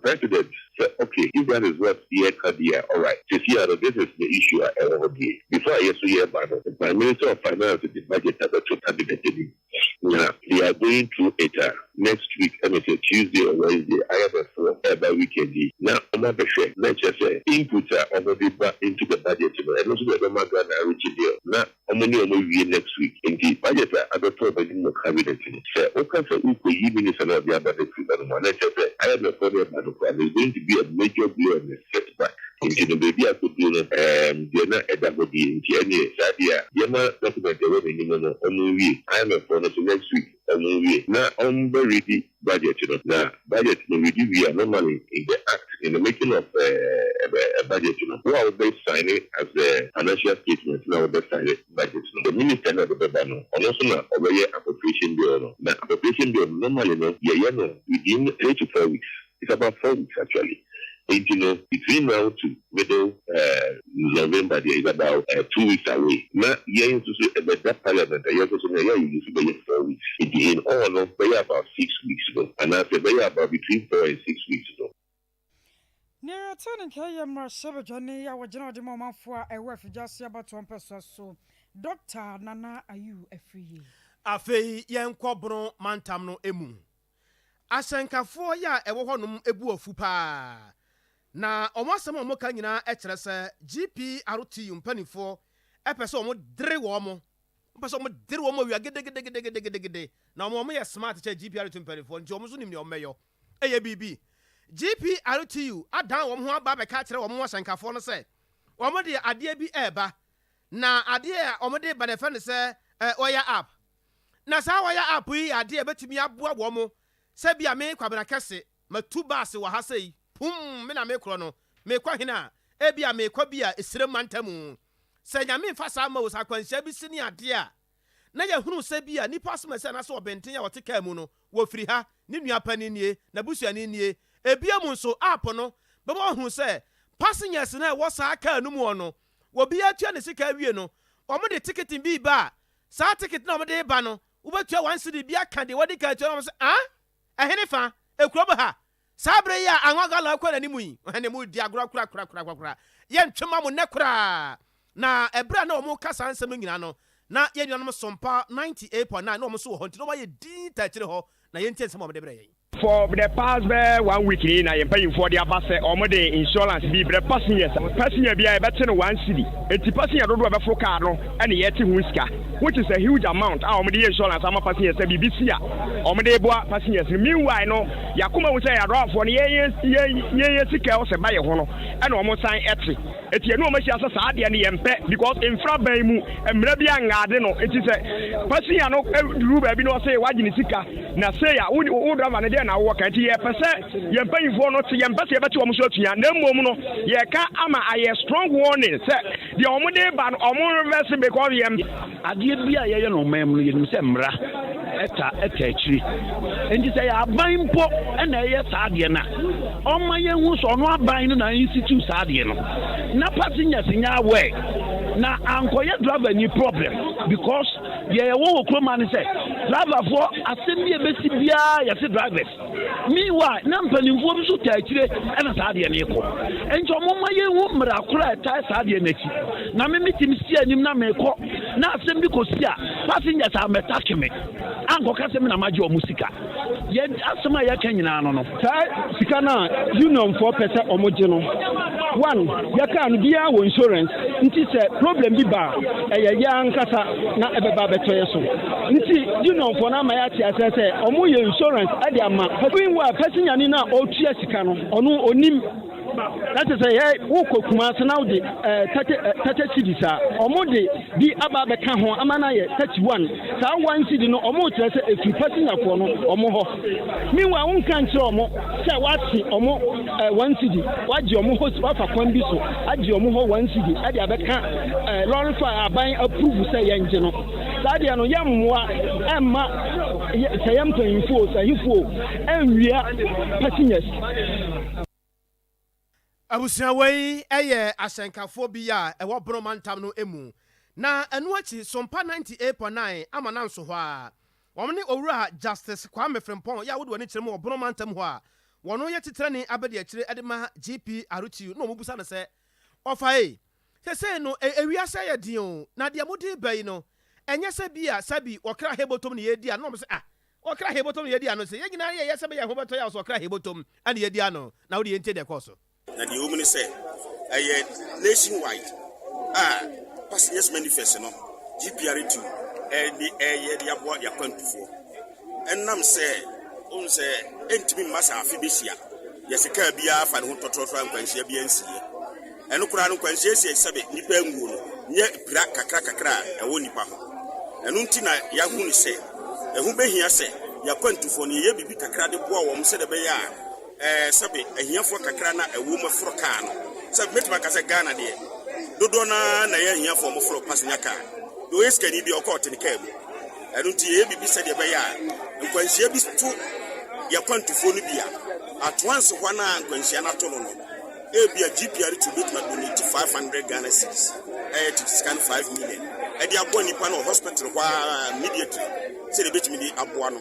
President sɛ ok if that is what yɛreka deɛ a alright seesei ara no this is the issue a ɛwɔ hɔ deɛ before a yɛso yɛreba no the Prime Minister of Finance de budget abɛto cabinet anim na they are going through it a next week ɛne sɛ Tuesday or Wednesday IMF foɔ ɛreba weekend yi na wɔn abɛhwɛ na ɛkyerɛ sɛ input a wɔde ba into the budget no ɛno nso na ɛbɛma Ghana areach deal na Ɔmo ne ɔmo awie next week nti budget a abɛtɔ ɔmo anim wɔ cabinet no sɛ woka sɛ worekɔyi minister no a ɔde aba no afiri hɔ nom a na ɛkyerɛ sɛ IMF foɔ no ɛba no koraa no it's going to be a major blow and a set back nti no baabi a akɔduru no ɛɛm deɛ na ɛda hɔ die nti ɛneɛ saa deɛ a yɛma document a ɛwɔ n'anim no ɔmo nwie IMF foɔ no nso next week ɔmo nwie na ɔmo bɛ ready budget no na budget no redi wie a normally in the act in the making of a budget no wo a wobɛ sign as the financial statement na wobɛ sign budget no the minister na ɔde bɛba no ɔno nso na ɔbɛyɛ appropriation bill no na appropriation bill no normally no yɛyɛ no within 3 to 4 weeks. It's about 4 weeks actually. Nti no between now to middle November there is about 2 weeks away. Na yɛn nso so ɛbɛda parliament a yɛn nso so no ɛyɛ ayi nso bɛyɛ 4 weeks. Nti in all no bɛyɛ about 6 weeks no anaasɛ bɛyɛ about between 4 and 6 weeks no. Nea ɛte ne nka yɛ mmarahyɛbadwani a wɔgyina ɔde ma ɔmanfoɔ a ɛwɔ Afigya Ase abatoɔ mpɛsoa so, Dr Nana Ayew Afriyie. Afei yɛnkɔ Bono mantam no mu. Ahyɛnkafoɔ yi a ɛwɔ hɔnom bu afu paa, na wɔn asɛm a wɔka nyinaa kyerɛ sɛ GPRTU mpanimfoɔ pɛ sɛ wɔdere wɔn, wɔpɛ sɛ wɔdere wɔn awia gedegedegedegede, na wɔn wɔyɛ smart kyɛ GPRTU mpanimfoɔ nti wɔn nso nim nea wɔbɛyɔ. Ɛyɛ biribi. GPRTU adan wɔn ho aba abɛka akyerɛ wɔn ahyɛnkafoɔ no sɛ wɔn de adeɛ bi reba, na adeɛ a wɔde ba no yɛfrɛ no sɛ Oya app. Na saa Oya app yi yɛ adeɛ a ɛbɛtumi aboa wɔn sɛ bi a me Kwabena Kɛse matu baase wɔ ha sei, pum, me na mekorɔ no, mekɔ hene a, ebi a mekɔ bi a Esirem mantamu. Sɛ Nyame mfa saa mma o, sɛ akwanhyia bi si ne adeɛ a, na yɛhunu sɛ bi a nipa asomasi anaasɛ ɔbenten a ɔte kaa mu no, wɔfiri ha, ne nua panin nie, n'abusuani nie. Ebia mu nso, app no bɛma wahunu sɛ passengers no a ɛwɔ saa kaa no mu hɔ no, obiara atua ne sika awie no, wɔde ticket bi reba a, saa ticket no a wɔde reba no, wobɛtua 1 cedi bi aka deɛ wɔde ka atua no, wɔn sɛ, ah, ɛhene fa, ekurom ha, saa bere yi a anwa gallon akɔ n'anim yi, ɛne mu di agorɔ korakorakorakora, yɛntwe ma mo nnɛ koraa. Na ɛberɛ a na wɔn ka saa nsɛm no nyinaa no, na yɛn nuanom Sompa 98.9 na wɔn nso wɔ hɔ, nti na wɔayɛ din ta akyire hɔ, na yɛntie nsɛm a wɔde brɛ yɛn. For the past bɛyɛ one week ni na yɛn mpanyinfoɔ de aba sɛ wɔn de insurance bi brɛ passengers. Passenger biara yɛbɛte no one cedi. Enti passenger dodoɔ a ɛbɛforo car no na yɛte ho sika which is a huge amount a wɔn de yɛ insurance ama passengers sɛ biribi si a wɔn de boa passengers no. Meanwhile no yɛakoma hu sɛ adriverfoɔ no yɛn yɛn yɛn sika ɛwɔ sɛ ba yɛn ho no ɛna wɔn san ɛte. Enti yɛne wɔn ahyia sɛ saa adeɛ no yɛmpɛ because mfra ban mu mmara bi angaade no nti sɛ passenger no duru baabi na ɔse wagye ne sika na sei a wo wo driver no deɛ na wowɔ ka nti yɛpɛ sɛ yɛn mpanyinfoɔ no te yɛmpɛ sɛ yɛbɛte wɔn so atua na mmom no yɛka ama ayɛ strong warning sɛ deɛ wɔn de ba no wɔn reverse because yɛn Adeɛ bi a yɛyɛ no ɔman mu no, yɛnim sɛ mmara ta ta akyire. Enti sɛ yɛ aban mpo na ɛyɛ saa adeɛ no a, ɔmma yɛnhu sɛ ɔno aban no na institute saa adeɛ no. Na passengers nyɛ aware na ankɔyɛ driver ni problem because deɛ yɛwɔ wɔ kurom ha ne sɛ driverfoɔ asɛm bi a ɛbɛsi biara yɛse drivers. Meanwhile, na mpanimfoɔ bi nso taa akyire na saa adeɛ no rekɔ. Nti wɔn mma yɛnhu mmara korɔ a ɛtaa saa adeɛ no akyi. Na me metumi si anim na mekɔ na asɛm bi kɔsi a, passengers ammɛtake me ankɔka sɛ me na magye wɔn sika. Yɛ asɛm a yɛka nyinaa no no. Saa sika no a unionfoɔ pɛ sɛ wɔn gye no, one, yɛ car no biara wɔ insurance, nti sɛ problem bi ba a, ɛyɛ yɛn ankasa na ɛbɛba abɛtɔ yɛ so. Nti unionfoɔ no ama yɛate aseɛ sɛ ɔmo yɛ insurance de ama meanwhile passenger-ni no a ɔtua sika no ɔno ɔnim na kyerɛ sɛ yɛ wokɔ Kumasi na wode 30 30 cedis a ɔmo de bi aba abɛka ho ama no ayɛ 31 saa one cedi no ɔmo kyerɛ sɛ ɛfiri passengerfoɔ no ɔmo hɔ meanwhile wonka nkyerɛ ɔmo sɛ wate ɔmo one cedi wagye ɔmo hɔ wafa kwan bi so agye ɔmo hɔ one cedi de abɛka lɔre fa a aban approve sɛ yɛngye no. Saa deɛ no yɛmmoa ɛmma sɛ yɛ mpanyinfoɔ o, sɛ ahefoɔ o, ɛnwia passengers. Abusua wei yɛ ahyɛnkafoɔ bi a ɛwɔ Bono mantam no mu. Na ɛno akyi Sompa 98.9 ama no anso hɔ ara. Wɔn ne Owura Justice Kwame Frimpong yɛ a wode w'ani kyerɛ mu wɔ Bono mantam hɔ a wɔno yɛ titenani abadiakyire de ma GP Arutiu na wɔbisa no sɛ ɔfa ei Sesei no, ewiase ayɛ den o, na deɛ mode reba yi no, ɛnyɛ sɛ bi a sɛbi wɔkra hebotom na yɛredi ano, na wɔn sɛ ah, wɔkra hebotom na yɛredi ano, sɛ yɛn nyinaa yɛyɛ sɛ bɛyɛ ho bɛtɔ yɛ a, wɔsɛ wɔkra hebotom na yɛredi ano, na wode yɛntie deɛ ɛkɔɔ so. Na deɛ ɛwɔ mu ne sɛ, ɛyɛ nation wide a passengers manifest no GPRTU de reyɛ de aboa yɛn akwantufoɔ. Ɛnam sɛ wohu sɛ ɛntumi mma sɛ afe bɛhyia, yɛse kaa biara fa ne ho tɔtrɔtrɔ a nkwanhyia biara nsiiɛ. Ɛno koraa no, nkwanhyia si a sɛbe nnipa anwuo no nyɛ pira kakra kakra a ɛwɔ nnipa ho. Ɛno nti na yɛahu no sɛ ɛho bɛhia sɛ yɛn akwantufoɔ no yɛyɛ biribi kakra de boa wɔn sɛdeɛ ɛbɛyɛ a ɛɛ sɛbe ahiafoɔ kakra no a ɛwɔ mu foro kaa no. Sɛ mɛtumi aka sɛ Ghana deɛ dodoɔ no ara na ɛyɛ ahiafoɔ a wɔforo passenger car. Deɛ ɔyɛ sikani bi ɔkɔ ɔte ne kaa mu. Ɛno nti yɛyɛ biribi sɛdeɛ ɛbɛyɛ a nkwanhyia bi to yɛn akwantufoɔ no bi a, atoanse hɔ no a nkwanhyia no ato no no, Ebia GPRT betumi adonate 500 Ghana cedis, ɛyɛ tete sika no 5 million, ɛde aboa nipa no wɔ hospital hɔ ara immediately sɛdeɛ ebetumi de aboa no.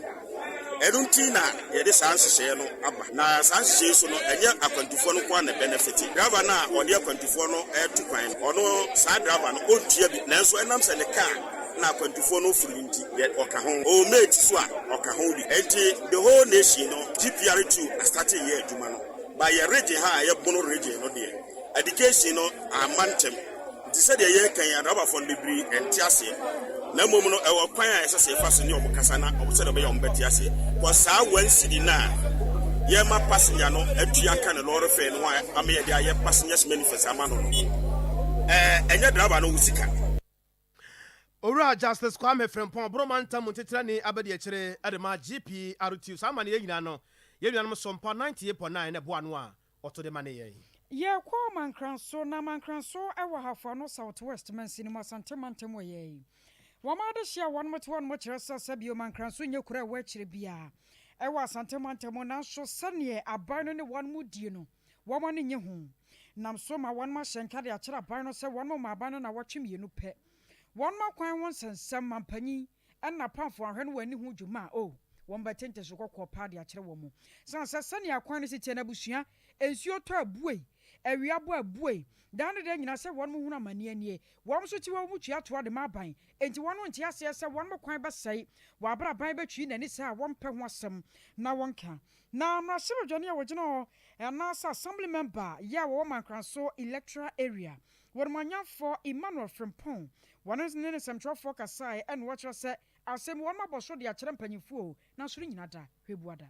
Ɛno nti na yɛde saa nhyehyɛeɛ no aba. Na saa nhyehyɛeɛ yi so no, ɛnyɛ akwantufoɔ no nko ara na ɛbɛnɛfete. Driver no a ɔde akwantufoɔ no reto kwan no, ɔno saa driver no ɔntua bi, nanso ɛnam sɛ ne kaa na akwantufoɔ no firi no nti, yɛ ɔka ho. Ɔwɔ mate so a, ɔka ho bi. Enti the whole nation no, GPRTU astate reyɛ adwuma no. But yɛ region ha a ɛyɛ Bono region no deɛ, education no amma ntɛm. Nti sɛdeɛ yɛreka yi, adrabafoɔ no bebree nte aseɛ. Na mmom no, ɛwɔ kwan a ɛsɛ sɛ yɛfa so ne wɔn kasa na sɛdeɛ ɛbɛyɛ a wɔbɛte aseɛ. Because saa one cedi no a yɛrema passenger no atua ka ne lorry fare no ho a ama yɛde ayɛ passengers manifest ama no no, ɛɛ ɛnyɛ driver no wo sika. Owura Justice Kwame Frimpong, Ɔboro Mantam mu Titenani Abadiakyire de ma GPRTU. Saa amanneɛ nyinaa no, yɛn nuanom Sompa 98.9 na ɛboa ano a wɔto de ma ne yɛn. Yɛkɔ Mankranso, na Mankranso wɔ Ahafo Ano South West mansini mu, Asante mantam wɔ yɛn. Wɔn adehye a wɔnom te hɔ nom kyerɛ sɛ sɛbio Mankranso nyɛ kuro a ɛwɔ akyire biara wɔ Asante mantam mu, nanso sɛdeɛ aban no ne wɔnom die no, wɔn ani nnye ho. Nam so ma wɔnom ahyɛ nka de akyerɛ aban no sɛ wɔnom ma aban no nnawɔtwe mmienu pɛ. Wɔnom akwan ho nsɛnsɛm, mampanyin ɛna apamfo anhwɛ no wɔn anni ho dwuma a, oh, wɔn bɛte nteso kɔkɔɔ paa de akyerɛ wɔn. Sane sɛ sɛnea akwan no si teɛ no abusua, nsuo tɔ a buei. Awia bɔ abue daa ne daa nyinaa sɛ wɔnom hunu amaneɛ nie. Wɔnom nso te hɔ wɔn tua toa de ma aban. Enti wɔnom nte aseɛ sɛ wɔnom kwan bɛsɛe wɔ aberɛ aban bɛtwi n'ani saa a wɔmpɛ ho asɛm na wɔnka. Na mmarahyɛbadwani a wɔgyina hɔ anaasɛ assembly member yɛ a wɔwɔ Mankranso electoral area, Wɔnomanyamfoɔ Emmanuel Frimpong, wɔne ne nsɛmtwerɛfoɔ kasaeɛ ɛna wɔkyerɛ sɛ asɛm yi wɔnom abɔ so de akyerɛ mpanyinfoɔ o, nanso ne nyina da, hwɛ bua da.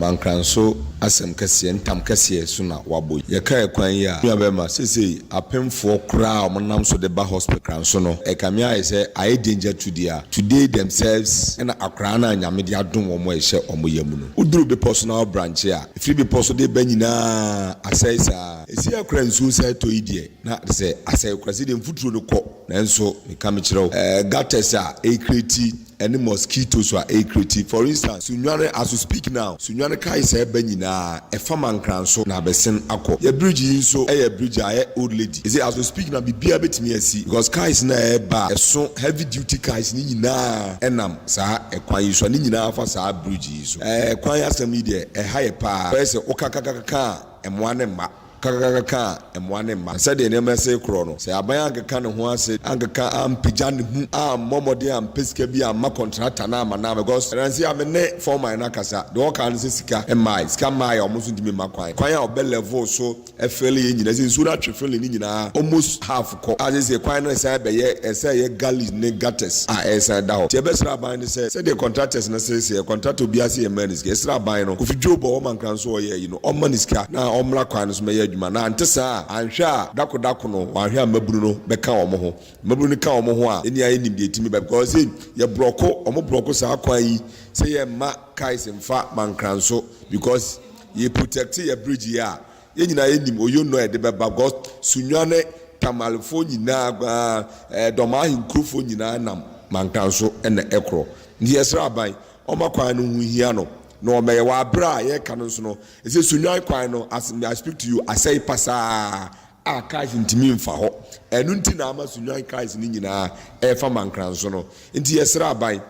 Mankranso asɛm kɛseɛ, ntam kɛseɛ so na wabɔ yi. Yɛkaa kwan yi a, nua bɛrima, seesei apemfoɔ koraa a wɔnam so de ba hospital Kranso no, ɛkame ayɛ sɛ ayɛ danger to their today themselves ɛna akoraa no a Nyame de adom wɔn a ɛhyɛ wɔn yam no. Woduru bepɔ so na wo branche a, ɛfiri bepɔ so de ba nyinaa asɛe saa. Ɛsi a koraa nsuo san tɔ yi deɛ, na sɛ asɛe koraa, sɛdeɛ mfuturo no kɔ, nanso meka mekyerɛ wo, gutters a ɛrecreati ɛne mosquitoes a ɛrecreati, for instance, Sunyani, as we speak now, Sunyani kae sɛ ɛba nyinaa, ɛfa Mankranso na abɛsen akɔ. Yɛ bridge yi nso yɛ bridge a ɛyɛ old lady, ɛsei as we speak now biribiara bɛtumi asi because cars no a ɛreba a ɛso, heavy duty cars no nyinaa ɛnam saa ɛkwan yi so a ne nyinaa fa saa bridge yi so. Ɛɛ kwan asɛm yi deɛ ɛha yɛ paa, bɛyɛ sɛ wokakakaka a mmoa no mma. Kakakaka a, mmoa no mma. Sɛdeɛ nneɛma rese rekorɔ no, sɛ aban ankeka ne ho ase, ankeka, ampagya ne mu, ammɔ mmɔden ampɛ sika bi amma kɔntrata no amma no amma, because ɛnansa yi a me ne foreman no akasa, deɛ ɔka ne sɛ sika mmae, sika mmae a wɔn nso ntumi mma kwan. Kwan a wɔbɛ level so fill yɛ nyinaa, sɛ nsuo no atwe fill ne nyinaa almost half kɔ, a seesei kwan no resan bɛyɛ, ɛsɛ ɛyɛ gullies ne gutters a ɛresan da hɔ. Nti yɛbɛsrɛ aban no sɛ, sɛdeɛ contractors no seesei, contractor obiara se yɛmmaa no sika, yɛsrɛ aban no, Kofi Dwobo a ɔwɔ Mankranso a ɔyɛ ayi no, ɔmma no sika na ɔmmra kwan no so mmɛyɛ adwuma, na ante saa a, anhwɛ a dako dako no, wanhwɛ a mmabunu no bɛka wɔn ho. Mmabunu no ka wɔn ho a, yɛn nyinaa yɛnim deɛ ɛtumi ba, because sei, yɛ brɔko, wɔn brɔko saa kwan yi sɛ yɛmma cars mfa Mankranso, because yɛ protect yɛ bridge yi a, yɛn nyinaa yɛnim oyonnɔ a ɛde bɛba, because Sunyani ne Tamalefoɔ nyinaa, ɛɛ Dɔmaa ahenkurofoɔ nyinaa nam Mankranso na ɛkorɔ. Nti yɛsrɛ aban, Ɔma kwan no ho hia no na ɔmɛyɛ. Wɔ aberɛ a yɛreka no nso no, ɛsɛ Sunyani kwan no, as I speak to you, asɛe pasaa a cars ntumi mfa hɔ. Ɛno nti na ama Sunyani cars no nyinaa ɛrefa Mankranso no. Nti yɛsrɛ aban,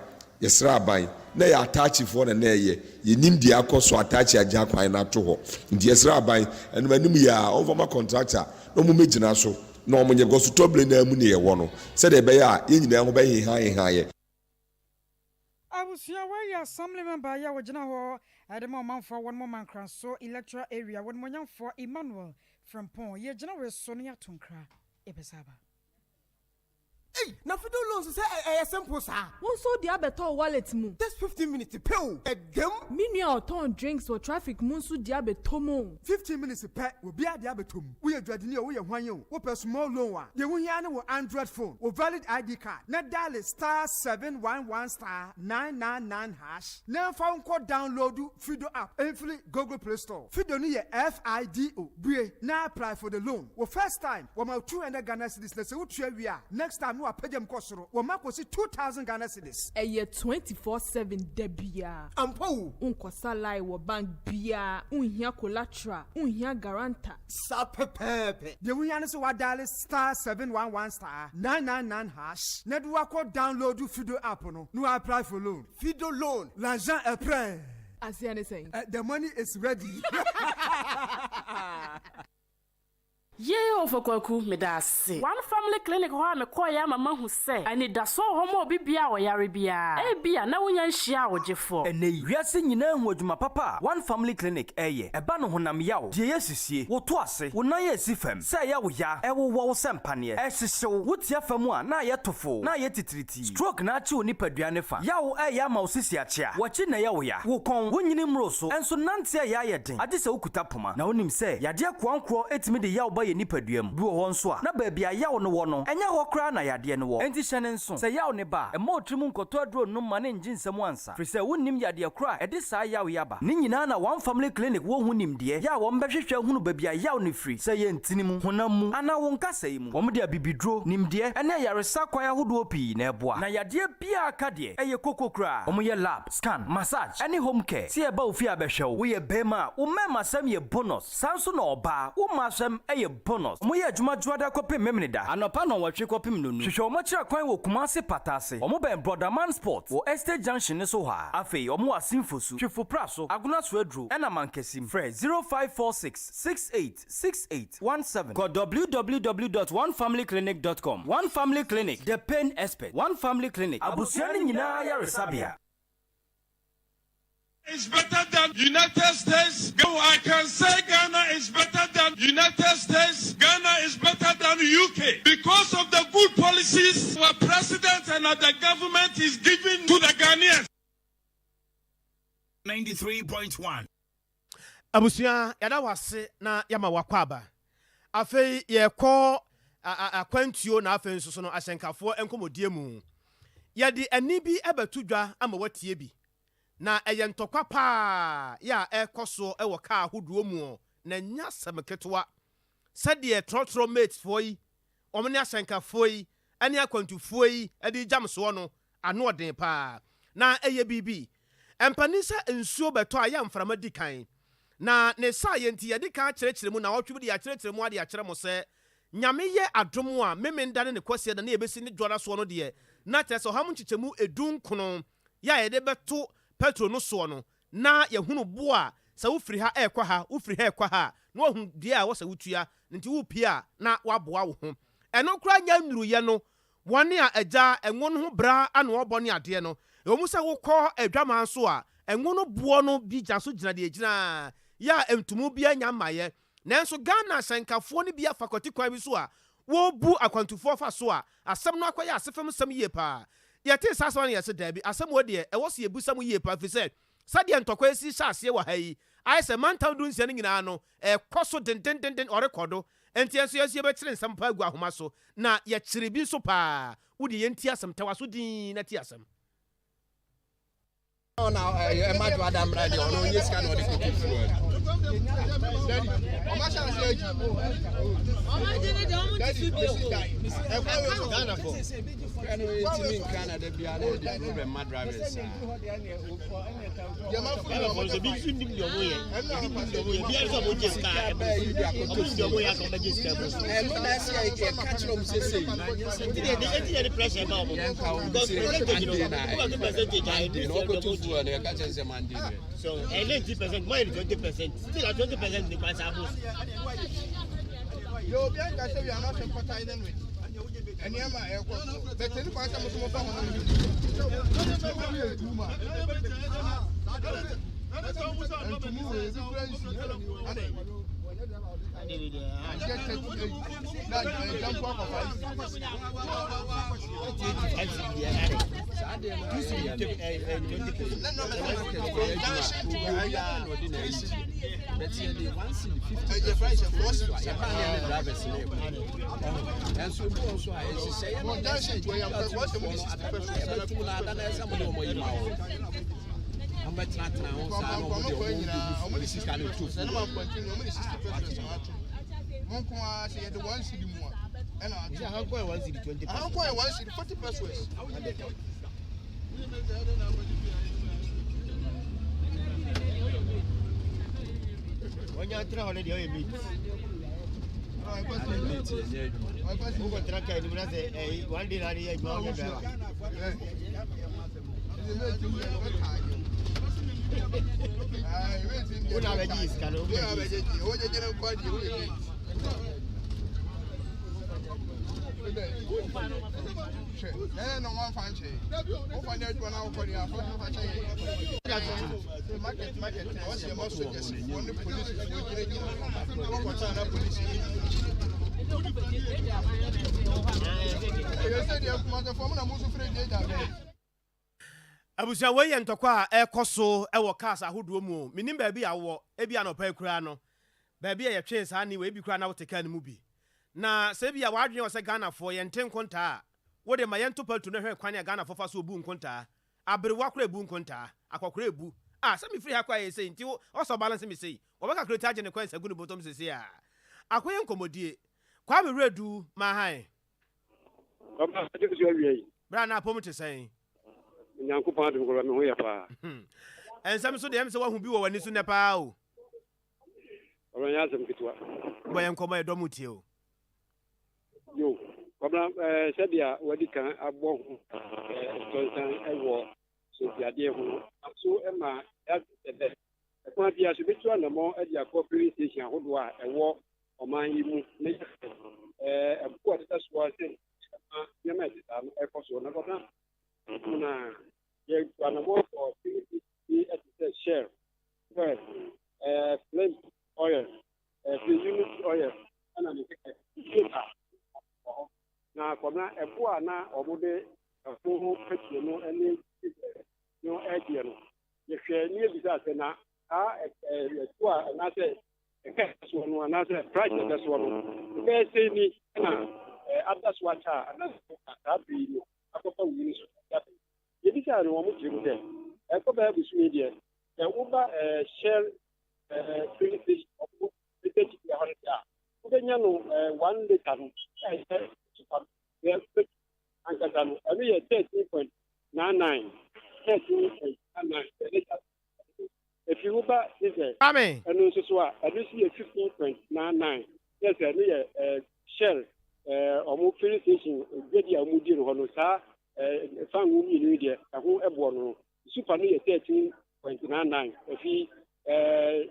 yɛsrɛ aban, na ɛyɛ Atachifoɔ na na ɛyɛ, yɛnim deɛ akɔ so Atachi agya kwan no ato hɔ. Nti yɛsrɛ aban, ɛnom anim yi ara, ɔmfa ma contractor na wɔmmɛgyina so na wɔnyɛ, because sutɔbire no ara mu na yɛwɔ no, sɛdeɛ ɛbɛyɛ a yɛn nyinaa ho bɛhehaheha yɛn. Abusua wei yɛ Assembly member yi a ɔgyina hɔ de ma ɔmanfoɔ a wɔnom Mankranso Electoral Area, Wɔnimonyamfoɔ Emmanuel Frimpong. Yɛgyina wei so na yɛato nkra yɛbɛsa aba. Ei na fido loans sɛ ɛyɛ simple saa. Wo nso wode abɛtɔ wo wallet mu. Just 15 minutes pɛ o, ɛdam. Me nua a ɔtɔn drinks wɔ traffic mu nso de abɛtɔ mu o. 15 minutes pɛ, obiara de abɛtɔ mu. Woyɛ dwadini o, woyɛ hwan o, wopɛ small loan a, deɛ wohia ara ne wo Android phone, wo valid ID card, na diale star 711 star 999 hash na ɛmfa wo nkɔ download Fido app mfiri Google Play Store. Fido no yɛ F-I-D-O. Bue na apply for the loan. Wo first time, wɔma wo 200 Ghana cedis na sɛ wotua wie a, next time no wɔapagya mu kɔ soro, wɔma kɔsi 2000 Ghana cedis. Ɛyɛ 24/7 da biara. Ampa o! Wonkɔsa line wɔ bank biara, wonhia collateral, wonhia guarantor. Saa pɛpɛɛpɛ. Deɛ wohia ne sɛ woadiale star 711 star 999 hash na de woakɔ download Fido app no na woapply for loan. Fido loan, l'argent est prêt! Aseɛ ne sɛn? The money is ready. Yei Ɔfɔ Kwaku, meda ase. One Family Clinic hɔ a mekɔeɛ ama mahu sɛ anidasoɔ wɔ hɔ ma obi biara a ɔyare biara. Ebia na wonnya nhyiaa wo gyefoɔ. Ɛnnɛ yi, wiase nyinaa hu adwuma papa a One Family Clinic reyɛ. Ɛba no honam yaw, deɛ ɛyɛ sisie, wo to ase, wo nan a ɛsi fam, sɛ ɛyɛ wo ya, ɛwowɔ wo sɛ mpaneɛ, ɛhyehye wo, wotia fam a na ayɛ tofoo, na ayɛ titiritii. Stroke na akye wo nipadua ne fa. Yaw ɛyɛ ama wo sisi akyea. W'akyi na ɛyɛ wo ya. Wo kɔn, wo nyini mmoro so, nso nante ɛyɛ ayɛ den, agye sɛ wokuta poma. Na wonim sɛ yadeɛ koankorɔ tumi de yaw ba yɛn nipadua mu. Bi wɔ hɔ nso a, na baabi a yaw no wɔ no, ɛnyɛ hɔ koraa na yadeɛ no wɔ. Enti hyɛ no nso, sɛ yaw no ba a, mma wo tirim nkɔtɔ aduro nnom ma no nngye nsam ansa, firi sɛ wonnim yadeɛ korɔ a ɛde saa yaw yi aba. Ne nyinaa na One Family Clinic wɔ ho nimdeɛ, yɛ a wɔbɛhwehwɛ ahunu baabi a yaw no firi, sɛ ɛyɛ ntini mu, honam mu, anaa wo nkasɛe mu. Wɔde abibiduro, nimdeɛ, ne ayaresa kwan ahodoɔ pii na ɛboa. Na yadeɛ biara ka deɛ, ɛyɛ koko koraa. Wɔyɛ lab, scan, massage, ne home care. Sɛ yɛba wo fie a bɛhwɛ wo. Woyɛ barima a, wo mmarimasɛm yɛ bonus. Saa nso na ɔbaa, wo mmaasɛm yɛ. Bonus. Wɔyɛ adwuma Dwoada kɔpem Memeneda, anɔpa nnɔnwɔtwe kɔpem nnonu. Hwehwɛ wɔn akyiri kwan wɔ Kumasi Pataase. Wɔbɛn Brɔdaman Sport wɔ Estate Junction no so hɔ ara. Afei wɔwɔ Asin Fosu, Twifo Praso, Agona Soaduro, ɛna Mankasim. Frɛ 0546 68 68 17. Kɔ www dot onefamilyclinic dot com. One Family Clinic, the pain expert. One Family Clinic, abusua no nyinaa ayaresabea. Is better than United States. I can say Ghana is better than United States. Ghana is better than UK because of the good policies our president and other government is giving to the Ghanaians. 93.1. Abusua yɛda wo ase na yɛama w'akwaaba. Afei yɛrekɔ akwantuo na afei nso so no ahyɛnkafoɔ nkɔmmɔdie mu. Yɛde ɛnne bi bɛto dwa ama woatie bi. Na ɛyɛ ntɔkwa paa yɛ a ɛrekɔ soɔ wɔ kaa ahodoɔ muɔ na ɛnyɛ asɛm ketewa. Sɛdeɛ trɔtrɔ mates foɔ yi wɔn ne ahyɛnkafoɔ yi ne akwantufoɔ yi de regyam soɔ no, ano ɔden pa ara. Na ɛyɛ biribi. Ɛmpanin sɛ nsuo bɛtɔ a, ɛyɛ a mframa di kan. Na ne saayɛ nti, yɛadi kan akyerɛkyerɛ mu nnawɔtwe bi de yɛakyerɛkyerɛ mu ade akyerɛ mo sɛ, Nyame yɛ adom a, Memenda ne ne Kwasiada ne yɛbɛsi ne Dwoada soɔ no deɛ, na kyerɛ sɛ ɔha mu nkyekyɛmu du nkono yɛ a yɛde bɛto pɛtro no soɔ no, na yɛahunu bo a sɛ wofiri ha rekɔ ha, wofiri ha rekɔ ha a, na woahu deɛ a ɛwɔ sɛ wotua, nti worepie a, na woaboa wo ho. Ɛno koraa nyɛ nnuruyɛ no, wɔn a agya ngo no ho bra na wɔbɔ ne adeɛ no. Ɛwɔ mu sɛ wokɔ adwaman so a, ngo no boɔ no bi gyina so gyina deɛ ɛgyina ara, yɛ a ntomu biara nnya mmaeɛ. Nanso Ghana ahyɛnkafoɔ no bi afa kwati kwan bi so a wɔrebu akwantufoɔ fa so a asɛm no akɔyɛ asefem nsɛm yie paa. Yɛtee saa asɛm no na yɛse daabi, asɛm wei deɛ ɛwɔ sɛ yɛbisa mu yie paa ɛfiri sɛ sɛdeɛ ntɔkwa yi si hyɛ aseɛ wɔ ha yi ayɛ sɛ mantam dunsia no nyinaa no ɛrekɔ so dendendenden ɔrekɔ do nti yɛn nso yɛn nso yɛbɛkyere nsɛm paa agu ahoma so na yɛkyere bi nso paa. Wo deɛ yɛntie asɛm, tɛ w'aso dinn na tie asɛm. Ɔna ɛma do ada mmra deɛ ɔno ɔnyɛ sika na ɔde kɔtu fuel. Ghana fo ɛno yɛntumi nka na da biara na yɛde problem ma drivers saa. Ghana fo nso bi nso nim deɛ ɔmo yɛ ebi nim deɛ ɔmo yɛ biara sɛ ɔmo gye sika ɔmo nim deɛ ɔmo yɛ aka ɔmo bɛgye sika ɛbɔ so. Ɛno na ɛsɛ yɛ ka kyerɛ ɔmo sese. Nti deɛ ɛti yɛ de pressure ma ɔmo. Because percentage no wọ́n bá percentage a ɛdu sɛ ɛdɔm ojú. So ẹ̀ 90% mo ayɛ ni 20% still a 20% ni kwan saa bó. Yɛ obi anka sɛ we are not sympathizing with nneɛma a ɛkɔ so but ɛni kwan sɛ mo so mo fa ho na mo di yɛ tuma ntumu wɔ ebi kura nsi ade get 38 na ɛgya mpo akɔ 5. Wɔnya tena hɔ no deɛ ɔyɛ mate. Wokɔtena kaa anim na sɛ ɛyi one day na ade yɛ adwuma wonyɛ driver. Wo na abɛgye sika no. Wo na abɛgye. Abusua wei yɛ ntɔkwa a ɛrekɔ so wɔ cars ahodoɔ mu o. Mennim baabi a wowɔ, ebia anɔpa yi koraa no, baabi a yɛtwee saa nne wei, ebi koraa na wote car no mu bi. Na sɛ ebia w'adwene wɔ sɛ Ghanafoɔ yɛnte nkontaa a, wo de ma yɛnto palto na hwɛ kwan a Ghanafoɔ fa so bu nkontaa. Aberewa koraa bu nkontaa, akɔkoraa ebu. Ah, sɛ mefiri ha kɔ ayɛ sei nti wo ɔsɛ ɔbalance me sei. Wɔbɛka kreti agye ne coins agu ne bɔtɔm seesei a. Akɔyɛ nkɔmmɔdie. Kwame Wiredu, Mahan. Ɔba agye so awia yi. Bra na apɔm te sɛn? Nyankopɔn adom kɔba me ho yɛ paa. Nsɛm so deɛ ɛm sɛ woahu bi wɔ w'ani so nnɛ paa o. Ɔba Kwabena nyɛ asɛm ketewa. Bɔ yɛn nkɔmmɔ yɛ dɔm tie o. Yo, Kwabena ɛɛ sɛdeɛ wadi kan abɔ ho ɛɛ nsɔnsan wɔ sotiadeɛ ho no, so ɛma ɛdɛ ɛkwan biara so bɛtu anammɔn de akɔ filling station ahodoɔ a ɛwɔ ɔman yi mu na yɛ ɛɛ ɛbo a ɛdeda soɔ sɛ ɛma nneɛma a ɛte saa no ɛkɔ soɔ na Kwabena na yɛtu anammɔn kɔ filling station bi ɛte sɛ Shell Oil, ɛɛ Flint oil, ɛɛ Unity oil ɛna ne kɛkɛ paper wɔ hɔ. Na kɔmna ɛbo a na wɔde ɛho ho petrol no ne diesel no ɛdeɛ no, yɛhwɛ ne yɛbisa sɛ na saa ɛto a anaasɛ ɛka soɔ no anaasɛ price ɛda soɔ no ɛbɛyɛ sɛ ni ɛna ada so akyɛ a anaasɛ saa bere yi no akɔfa wei no so. Yɛbisaa no wɔn kyerɛ mu sɛ ɛkɔ bɛyɛ bosome deɛ sɛ woba ɛɛ Shell ɛɛ filling station ɔmo ɛbɛgyina hɔ no deɛ a wobɛnya no ɛɛ one litre no ɛyɛ super yɛ ankasa no ɛno yɛ 13.99 13.99 litre. Efi woba diesel ɛno nso so a ɛno nso yɛ 15.99 yɛ sɛ ɛno yɛ ɛɛ Shell ɛɛ ɔmo filling station dwadi a ɔmo di no hɔ no saa ɛɛ fango mmienu yi deɛ ɛho ɛboɔ no super no yɛ 13.99 efi ɛɛ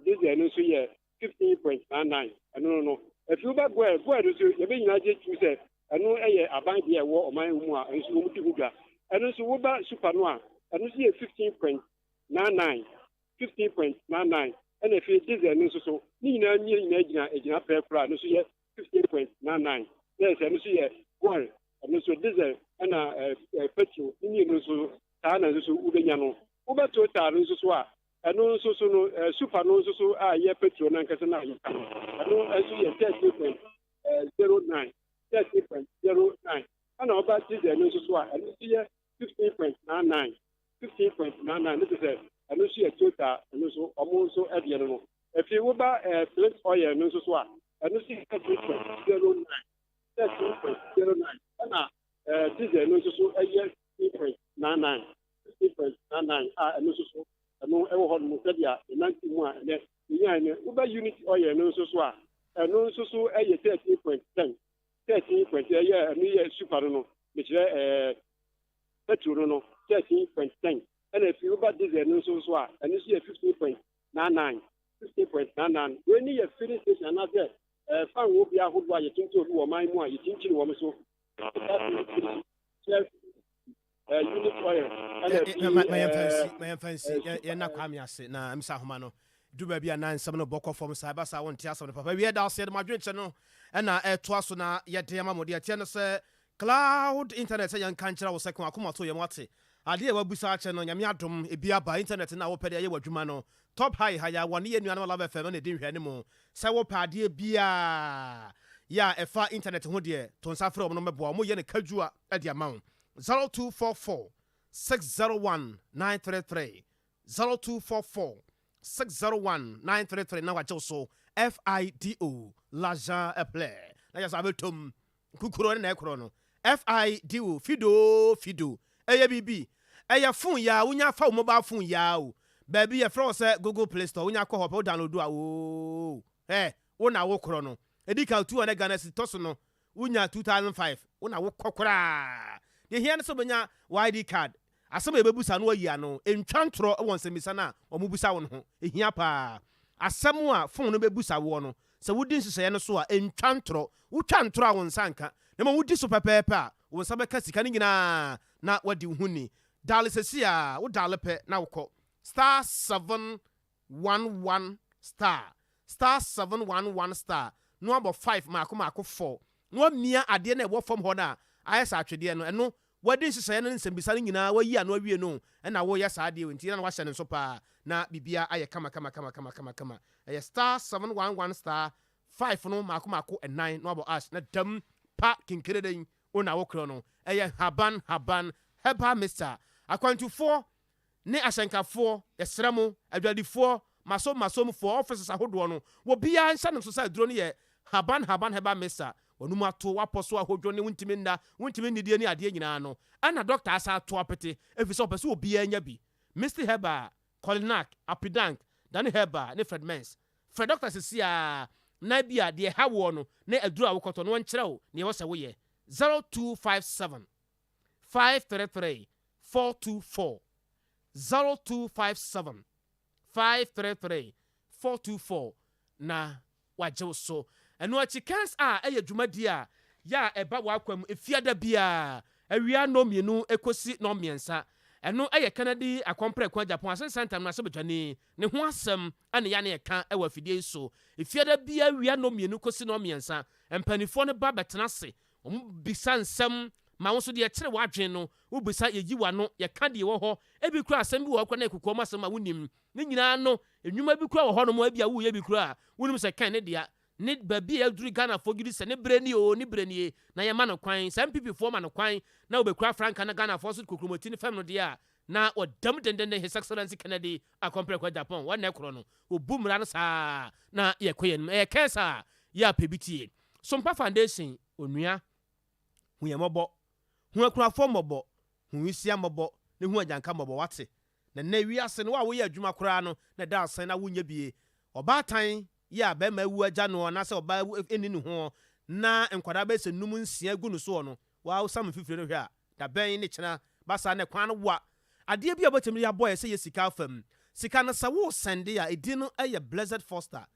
diesel no nso yɛ 15.99 ɛno no no efi woba goil goil no nso yɛbɛ nyinaa gye tu sɛ ɛno yɛ aban deɛ ɛwɔ ɔman mu a ɛnso wɔn di ho dwa ɛno nso woba super no a ɛno nso yɛ 15.99 15.99 ɛna efi diesel no nso so ne nyinaa mmienu nyinaa gyina egyina pɛɛ koraa ɛno nso yɛ 15.99 na ɛsɛ ɛno nso yɛ goil ɛno nso diesel ɛna ɛɛ petrol ne mmienu nso saa na nso so wobɛnya no wobɛ total no nso so a ɛno nso so no ɛɛ super no nso so a yɛ petrol no ankasa na yɛ no ɛno nso yɛ 13.09 13.09 ɛna ɔba diesel no nso so a ɛno nso yɛ 15.99 15.99 ne te sɛ ɛno nso yɛ total ɛno nso ɔmo nso ɛdeɛ no no efi woba ɛɛ flint oil no nso so a ɛno nso yɛ 13.09 13.09 ɛna ɛɛ diesel no nso so ɛyɛ 15.99 15.99 a ɛno nso so ɛno ɛwɔ hɔ nom sɛdeɛ ɛnante mu a ɛnɛ enyan no woba unit oil no nso so a ɛno nso so ɛyɛ 13.10 13 point ɛyɛ ɛno yɛ super no no mekyerɛ ɛɛ petrol no no 13.10 ɛna efi woba diesel no nso so a ɛno nso yɛ 15.99 15.99 wei ni yɛ filling station anaasɛ ɛɛ fango bi ahodoɔ a yɛtontɔn bi wɔ ɔman mu a yɛkyinkyini wɔn so unit oil ɛna efi ma yɛmfa nsi yɛnna Kwame ase na msa ahoma no du baabi a na nsɛm no bɔkɔ fam saa ɛba saa wonte asɛm no papa wie da ase yɛde mo adwenkyɛ no ɛna ɛtoa so na yɛde ama mo deɛ ɛteɛ no sɛ cloud internet sɛ yɛnka nkyerɛ wo sɛ ko akoma to yɛ mo ate adeɛ a wabusa akyɛ no Nyame adom ebi aba internet no a wopɛ de ayɛ w'adwuma no top high ha yɛ wɔne yɛ nuanom Love FM na ɛdi nhwɛ ne mu sɛ wopɛ adeɛ biaa yɛ a ɛfa internet ho deɛ to nsa frɛ wɔn no mɛboa wɔn yɛ no kadwua de ama wo 0244 601 933 0244 601 933 na wagye wo so FIDO l'argent est plein na yɛ sɛ abɛtom kukuro ne na ɛkorɔ no FIDO fido fido ɛyɛ biribi ɛyɛ phone yaa wonya fa wo mobile phone yaa o baabi yɛfrɛ wo sɛ Google Play Store wonya kɔ hɔ pɛ wo download a oo ɛ wo na wo korɔ no ɛdi ka 200 Ghana cedis tɔ so no wonya 2005 wo na wokɔ koraa deɛ hia ne sɛ wobɛnya wo ID card asɛm a yɛbɛbusa no wayi ano ntwa ntorɔ wɔ nsɛmmisa no a wɔbusa wo no ho ɛhia paa asɛm a phone no bɛbusa woɔ no sɛ wodi nhyehyɛeɛ no so a ntwa ntorɔ wotwa ntorɔ a wo nsa nka na mmom wodi so pɛpɛɛpɛ a wo nsa bɛka sika no nyinaa na wadi wo ho ni dial sɛsi a wo dial pɛ na wokɔ star 711 star star 711 star na wabɔ 5 maako maako 4 na wamia adeɛ no a ɛwɔ fam hɔ no a ayɛ sɛ atwedeɛ no ɛno wadi nhyehyɛeɛ no ne nsɛmbisa no nyinaa wayi ano awie no ɛna woyɛ saa adeɛ nti na wahyɛ ne nso paa na biribia ayɛ kama kama kama kama kama kama ɛyɛ star 711 star 5 no maako maako ɛnan na wabɔ hash na dam pa kenkereden wo na wokorɔ no ɛyɛ haban haban herbal mixture akwantufoɔ ne ahyɛnkafoɔ yɛsrɛ mo adwadifoɔ masom masomfoɔ offices ahodoɔ no wɔbiara nhyɛ no nso sɛ aduro no yɛ haban haban herbal mixture wɔnum ato wapɔ so ahodwo ne wontumi nna wontumi nnidie ne adeɛ nyinaa no ɛna doctor asa ato apete ɛfiri sɛ ɔpɛ sɛ obiara nya bi Misty Herbal, Kolinak, Apidank, Dani Herbal ne Fred Mens. Frɛ dɔkta seesei ara na ebia deɛ ɛha woɔ no ne aduro a wokɔtɔ no ɔnkyerɛ wo nea ɛwɔ sɛ woyɛ. 0257 533 424 0257 533 424 na wagye wo so. Ɛno akyi Kens a ɛyɛ dwumadie a yɛ a ɛba w'akwan mu Efiada biara awia nnɔnmienu kɔsi nnɔnmiɛnsa. Ɛno yɛ Kennedy Akɔmprɛko Agyapong Asensan Ntam Mmarahyɛbadwani ne ho asɛm na yɛ a na yɛka wɔ afidie yi so. Efiada biara awia nnɔnmienu kɔsi nnɔnmiɛnsa mpaninfoɔ no ba bɛtena ase, wɔbisa nsɛm ma wo nso deɛ ɛkyere w'adwene no wobisa, yɛyi w'ano, yɛka deɛ ɛwɔ hɔ. Ebi koraa asɛm bi wɔ hɔ koraa na ɛyɛ kokoam asɛm a wonnim. Ne nyinaa no, nnwuma bi koraa wɔ hɔnom a ebia woreyɛ bi koraa a, wonnim sɛ kan ne dea. Ne baabi a yɛaduru Ghanafoɔ gye di sɛ ne berɛ nie oo, ne berɛ nie, na yɛma no kwan. Sɛ NPP foɔ ma no kwan na wɔbɛkura frankaa na Ghanafoɔ nso de kokromoti no fam no deɛ a, na wɔda mu dendenden His Excellency Kennedy Akompreko Agyapong, wɔn na ɛkorɔ no. Wɔbu mmara no saa na yɛkɔ yɛn anim. Ɛyɛ kɛn saa a, yɛ a pɛ bi tie. Sompa Foundation, onua, hu yɛn mmɔbɔ. Hu akunafoɔ mmɔbɔ. Hu nwisiaa mmɔbɔ ne hu agyanka mmɔbɔ, wate? Na nnɛ wiase no, wo a woyɛ adwuma koraa no na ɛda asan na wonyɛ bie. Ɔbaatan yi a barima awu agya noɔ anaasɛ ɔbaa awu nni ne hoɔ na nkwadaa bɛyɛ sɛ num nsia gu no soɔ no, waa wosam mfifire no hwɛ a, da bɛn ne kyena ba saa na kwan no wa. Adeɛ bi a wobɛtumi de abɔ yɛ sɛ yɛ sika afa mu. Sika no sɛ wo sɛnde a, edin no yɛ Blessed Foster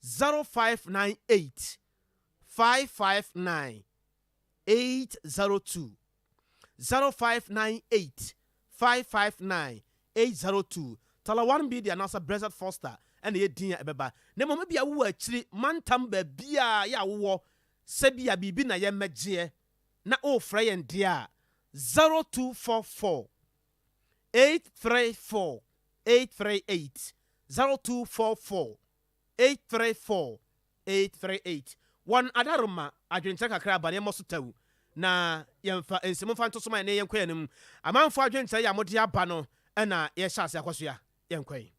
0598 559 802 0598 559 802 Talawan Media anaasɛ Blessed Foster na ɛyɛ din a ɛbɛba. Na mmom ebia wowɔ akyiri mantam baabiara yɛ a wowɔ sɛ bi a biribi na yɛmmɛgyeɛ na worefrɛ yɛn deɛ a, 0244 834 838 0244 834 838 Wɔn adaworoma adwenkyerɛ kakra aba na yɛmmɔ so tɛw na yɛmfa nsi. Momfa nto so ma yɛn na yɛnkɔ yɛn anim. Amanfoɔ adwenkyerɛ yi a mode aba no na yɛhyɛ ase akɔ so yi a, yɛnkɔ yi.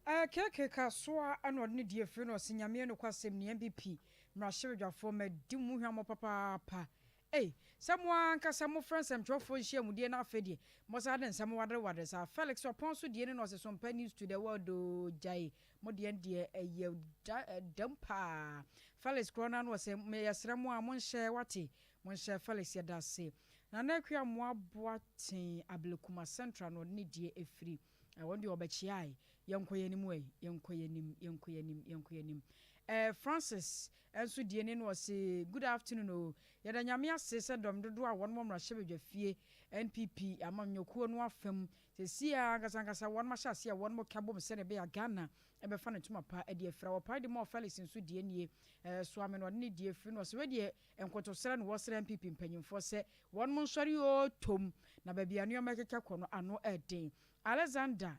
KK Kasoa na ɔde ne die firi na ɔse Nyame nokwasɛm ni NPP mmarahyɛbadwafoɔ madi mo hwammɔ papaapa Ei, sɛ mo ara ankasa mofrɛ nsɛmtwerɛfoɔ nhyiamudie na afei deɛ mosan de nsɛm waderewadere saa. Felix Ɔpɔn nso die ne na ɔse Sompa news to the world oo, gyae mo deɛ deɛ ɛyɛ da dam paa. Felix korɔ no ara na ɔse me yɛsrɛ mo a monhyɛ wate, monhyɛ Felix yɛda ase. Nana Akua Amoah Boateng Ablekuma Central na ɔde ne die firi. Wɔn deɛ wɔbɛkyeae. Yɛnkɔ yɛn anim ɛ, yɛnkɔ yɛn anim, yɛnkɔ yɛn anim, yɛnkɔ yɛn anim. Eh, Francis nso die ne no ɔse, Good afternoon o. Yɛda Nyame ase sɛ dɔm dodoɔ a wɔn wɔ mmarahyɛbadwafie, NPP, amanyɔkuo no afa mu, seesei ara ankasa ankasa wɔn ahyɛ aseɛ a wɔn ka bom sɛdeɛ ɛbɛyɛ a Ghana bɛfa ne ntoma pa de afira. Wɔpae de mɔɔ Felix nso die nie, eh, Soame na ɔde ne die firi no ɔse, wei deɛ nkotosrɛ na wɔsrɛ NPP mpanyinfoɔ sɛ Wɔnom nsɔre oo tom na baabi a nnoɔma ɛkeka kɔ no ano ɛden. Alexander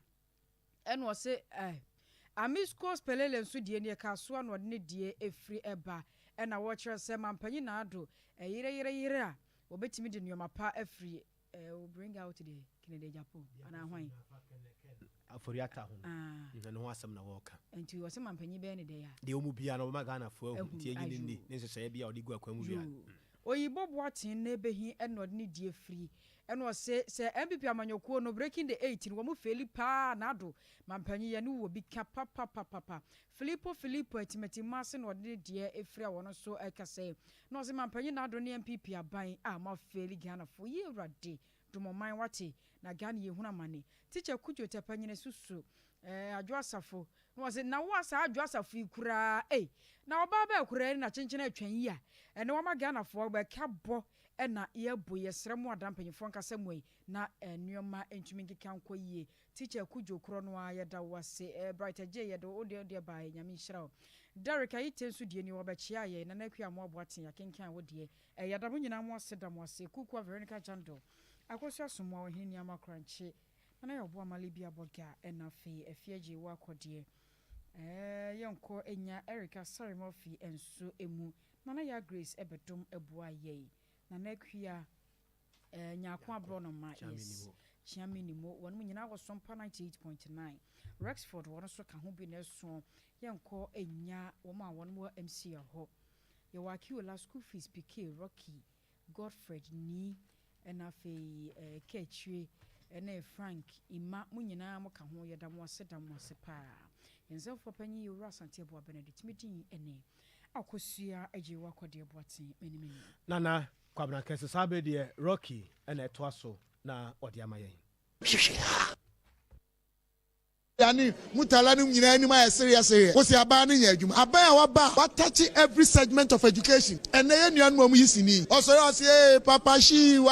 ɛna ɔse eh Amisco Spelele nso deɛ nie Kasoa na ɔde ne deɛ ɛfiri ɛba ɛna wɔkyerɛ sɛ Mampanyin Nado ɛyere yere yere a wɔbɛtumi de nnoɔma pa afiri eh o bring out deɛ Kennedy Agyapong anaa hwan? Afori Atta ho no ɛno ho asɛm na wɔreka. Nti ɔse Mampanyin bɛyɛ ne dɛn a? Deɛ ɔmu biara no ɔbɛma Ghanafoɔ ahu nti ɛnyi ne nni ne nhyehyɛeɛ bi a ɔde gu akwan mu biara. Yoo. Oyibo Boateng na ebehi ɛna ɔde ne die firi ɛna ɔse sɛ NPP amanyɔkuo no breaking the 8 no wɔn feeli paa Nado mampanyin yɛne wo wɔ bi ka papapapapa Filippo Filippo Atimatimase na ɔde ne deɛ firi a wɔn nso ɛka sɛ na ɔse mampanyin Nado ne NPP aban a mo afeeli Ghanafoɔ yie awurade dom ɔman wate na Ghana yɛhunu amane Teacher Kudjo Tɛpɛnyene susu eh Adwo Asafo Na ɔse, na wo a saa Adwo Asafo yi koraa ei, na ɔbaa bɛɛ koraa ni na kyenkyen atwa yi a, ɛnɛ wama Ghanafoɔ bɛka bɔ na yɛbo, yɛsrɛ mo ada mpanyinfoɔ nkasa mu ei, na nnoɔma ntumi nkeka nkɔ yie. Teacher Kudjo korɔ no ara yɛda wo ase. Eh, Bright Adjei yɛde wo deɛ wodeɛ baeɛ, Nyame nhyira wo. Derrick Ayite nso deɛ nie, wɔbɛkyeaa yɛn. Nana Akua Amoah Boateng yɛakenkan wo deɛ. Eh, yɛda mo nyinaa mo ase, da mo ase. Kukua Veronica Jandor, Akosua Asomoah, Ɔhene Niama Korankye, Nana yɛ ɔboa ma Libya bɔga ɛna afei afie agye wo akɔ deɛ ɛɛ yɛnkɔ nya Eric Asare Murphy nso emu Nana yaa Grace ɛbɛdom ɛboa yɛi Nana Akua ɛɛ Nyarko Aborɔnoma yes Kyeame Nimo wɔn mo nyinaa wɔ Sompa 98.9 Rexford wɔn nso ka ho bi na ɛso yɛnkɔ nya wɔn a wɔn wɔ MCR hɔ yɛwɔ Akiola school fees PK Rocky Godfred Nii ɛna afei Kaakyire ɛne Frank Ima mo nyinaa mo ka ho yɛda mo ase da mo ase paa. Yɛn panyin yɛ Owura Asante Aboa Benedict. Me din ɛne Akosua Agye Wakɔdeɛ Boaten Menimini. Nana Kwabena Kɛse, saa bɛ deɛ Rocky ɛna ɛtoa so na ɔde ama yɛn. Hwehwɛ ha. Ane mutala no nyinaa anim ayɛ sereɛ sereɛ. Wosi aban no nyɛ adwuma. Aban a waba a watouch every segment of education. Ɛnɛ yɛ nuanom a wɔn yi sini. Ɔsɔre ɔsi ee papa shee wa.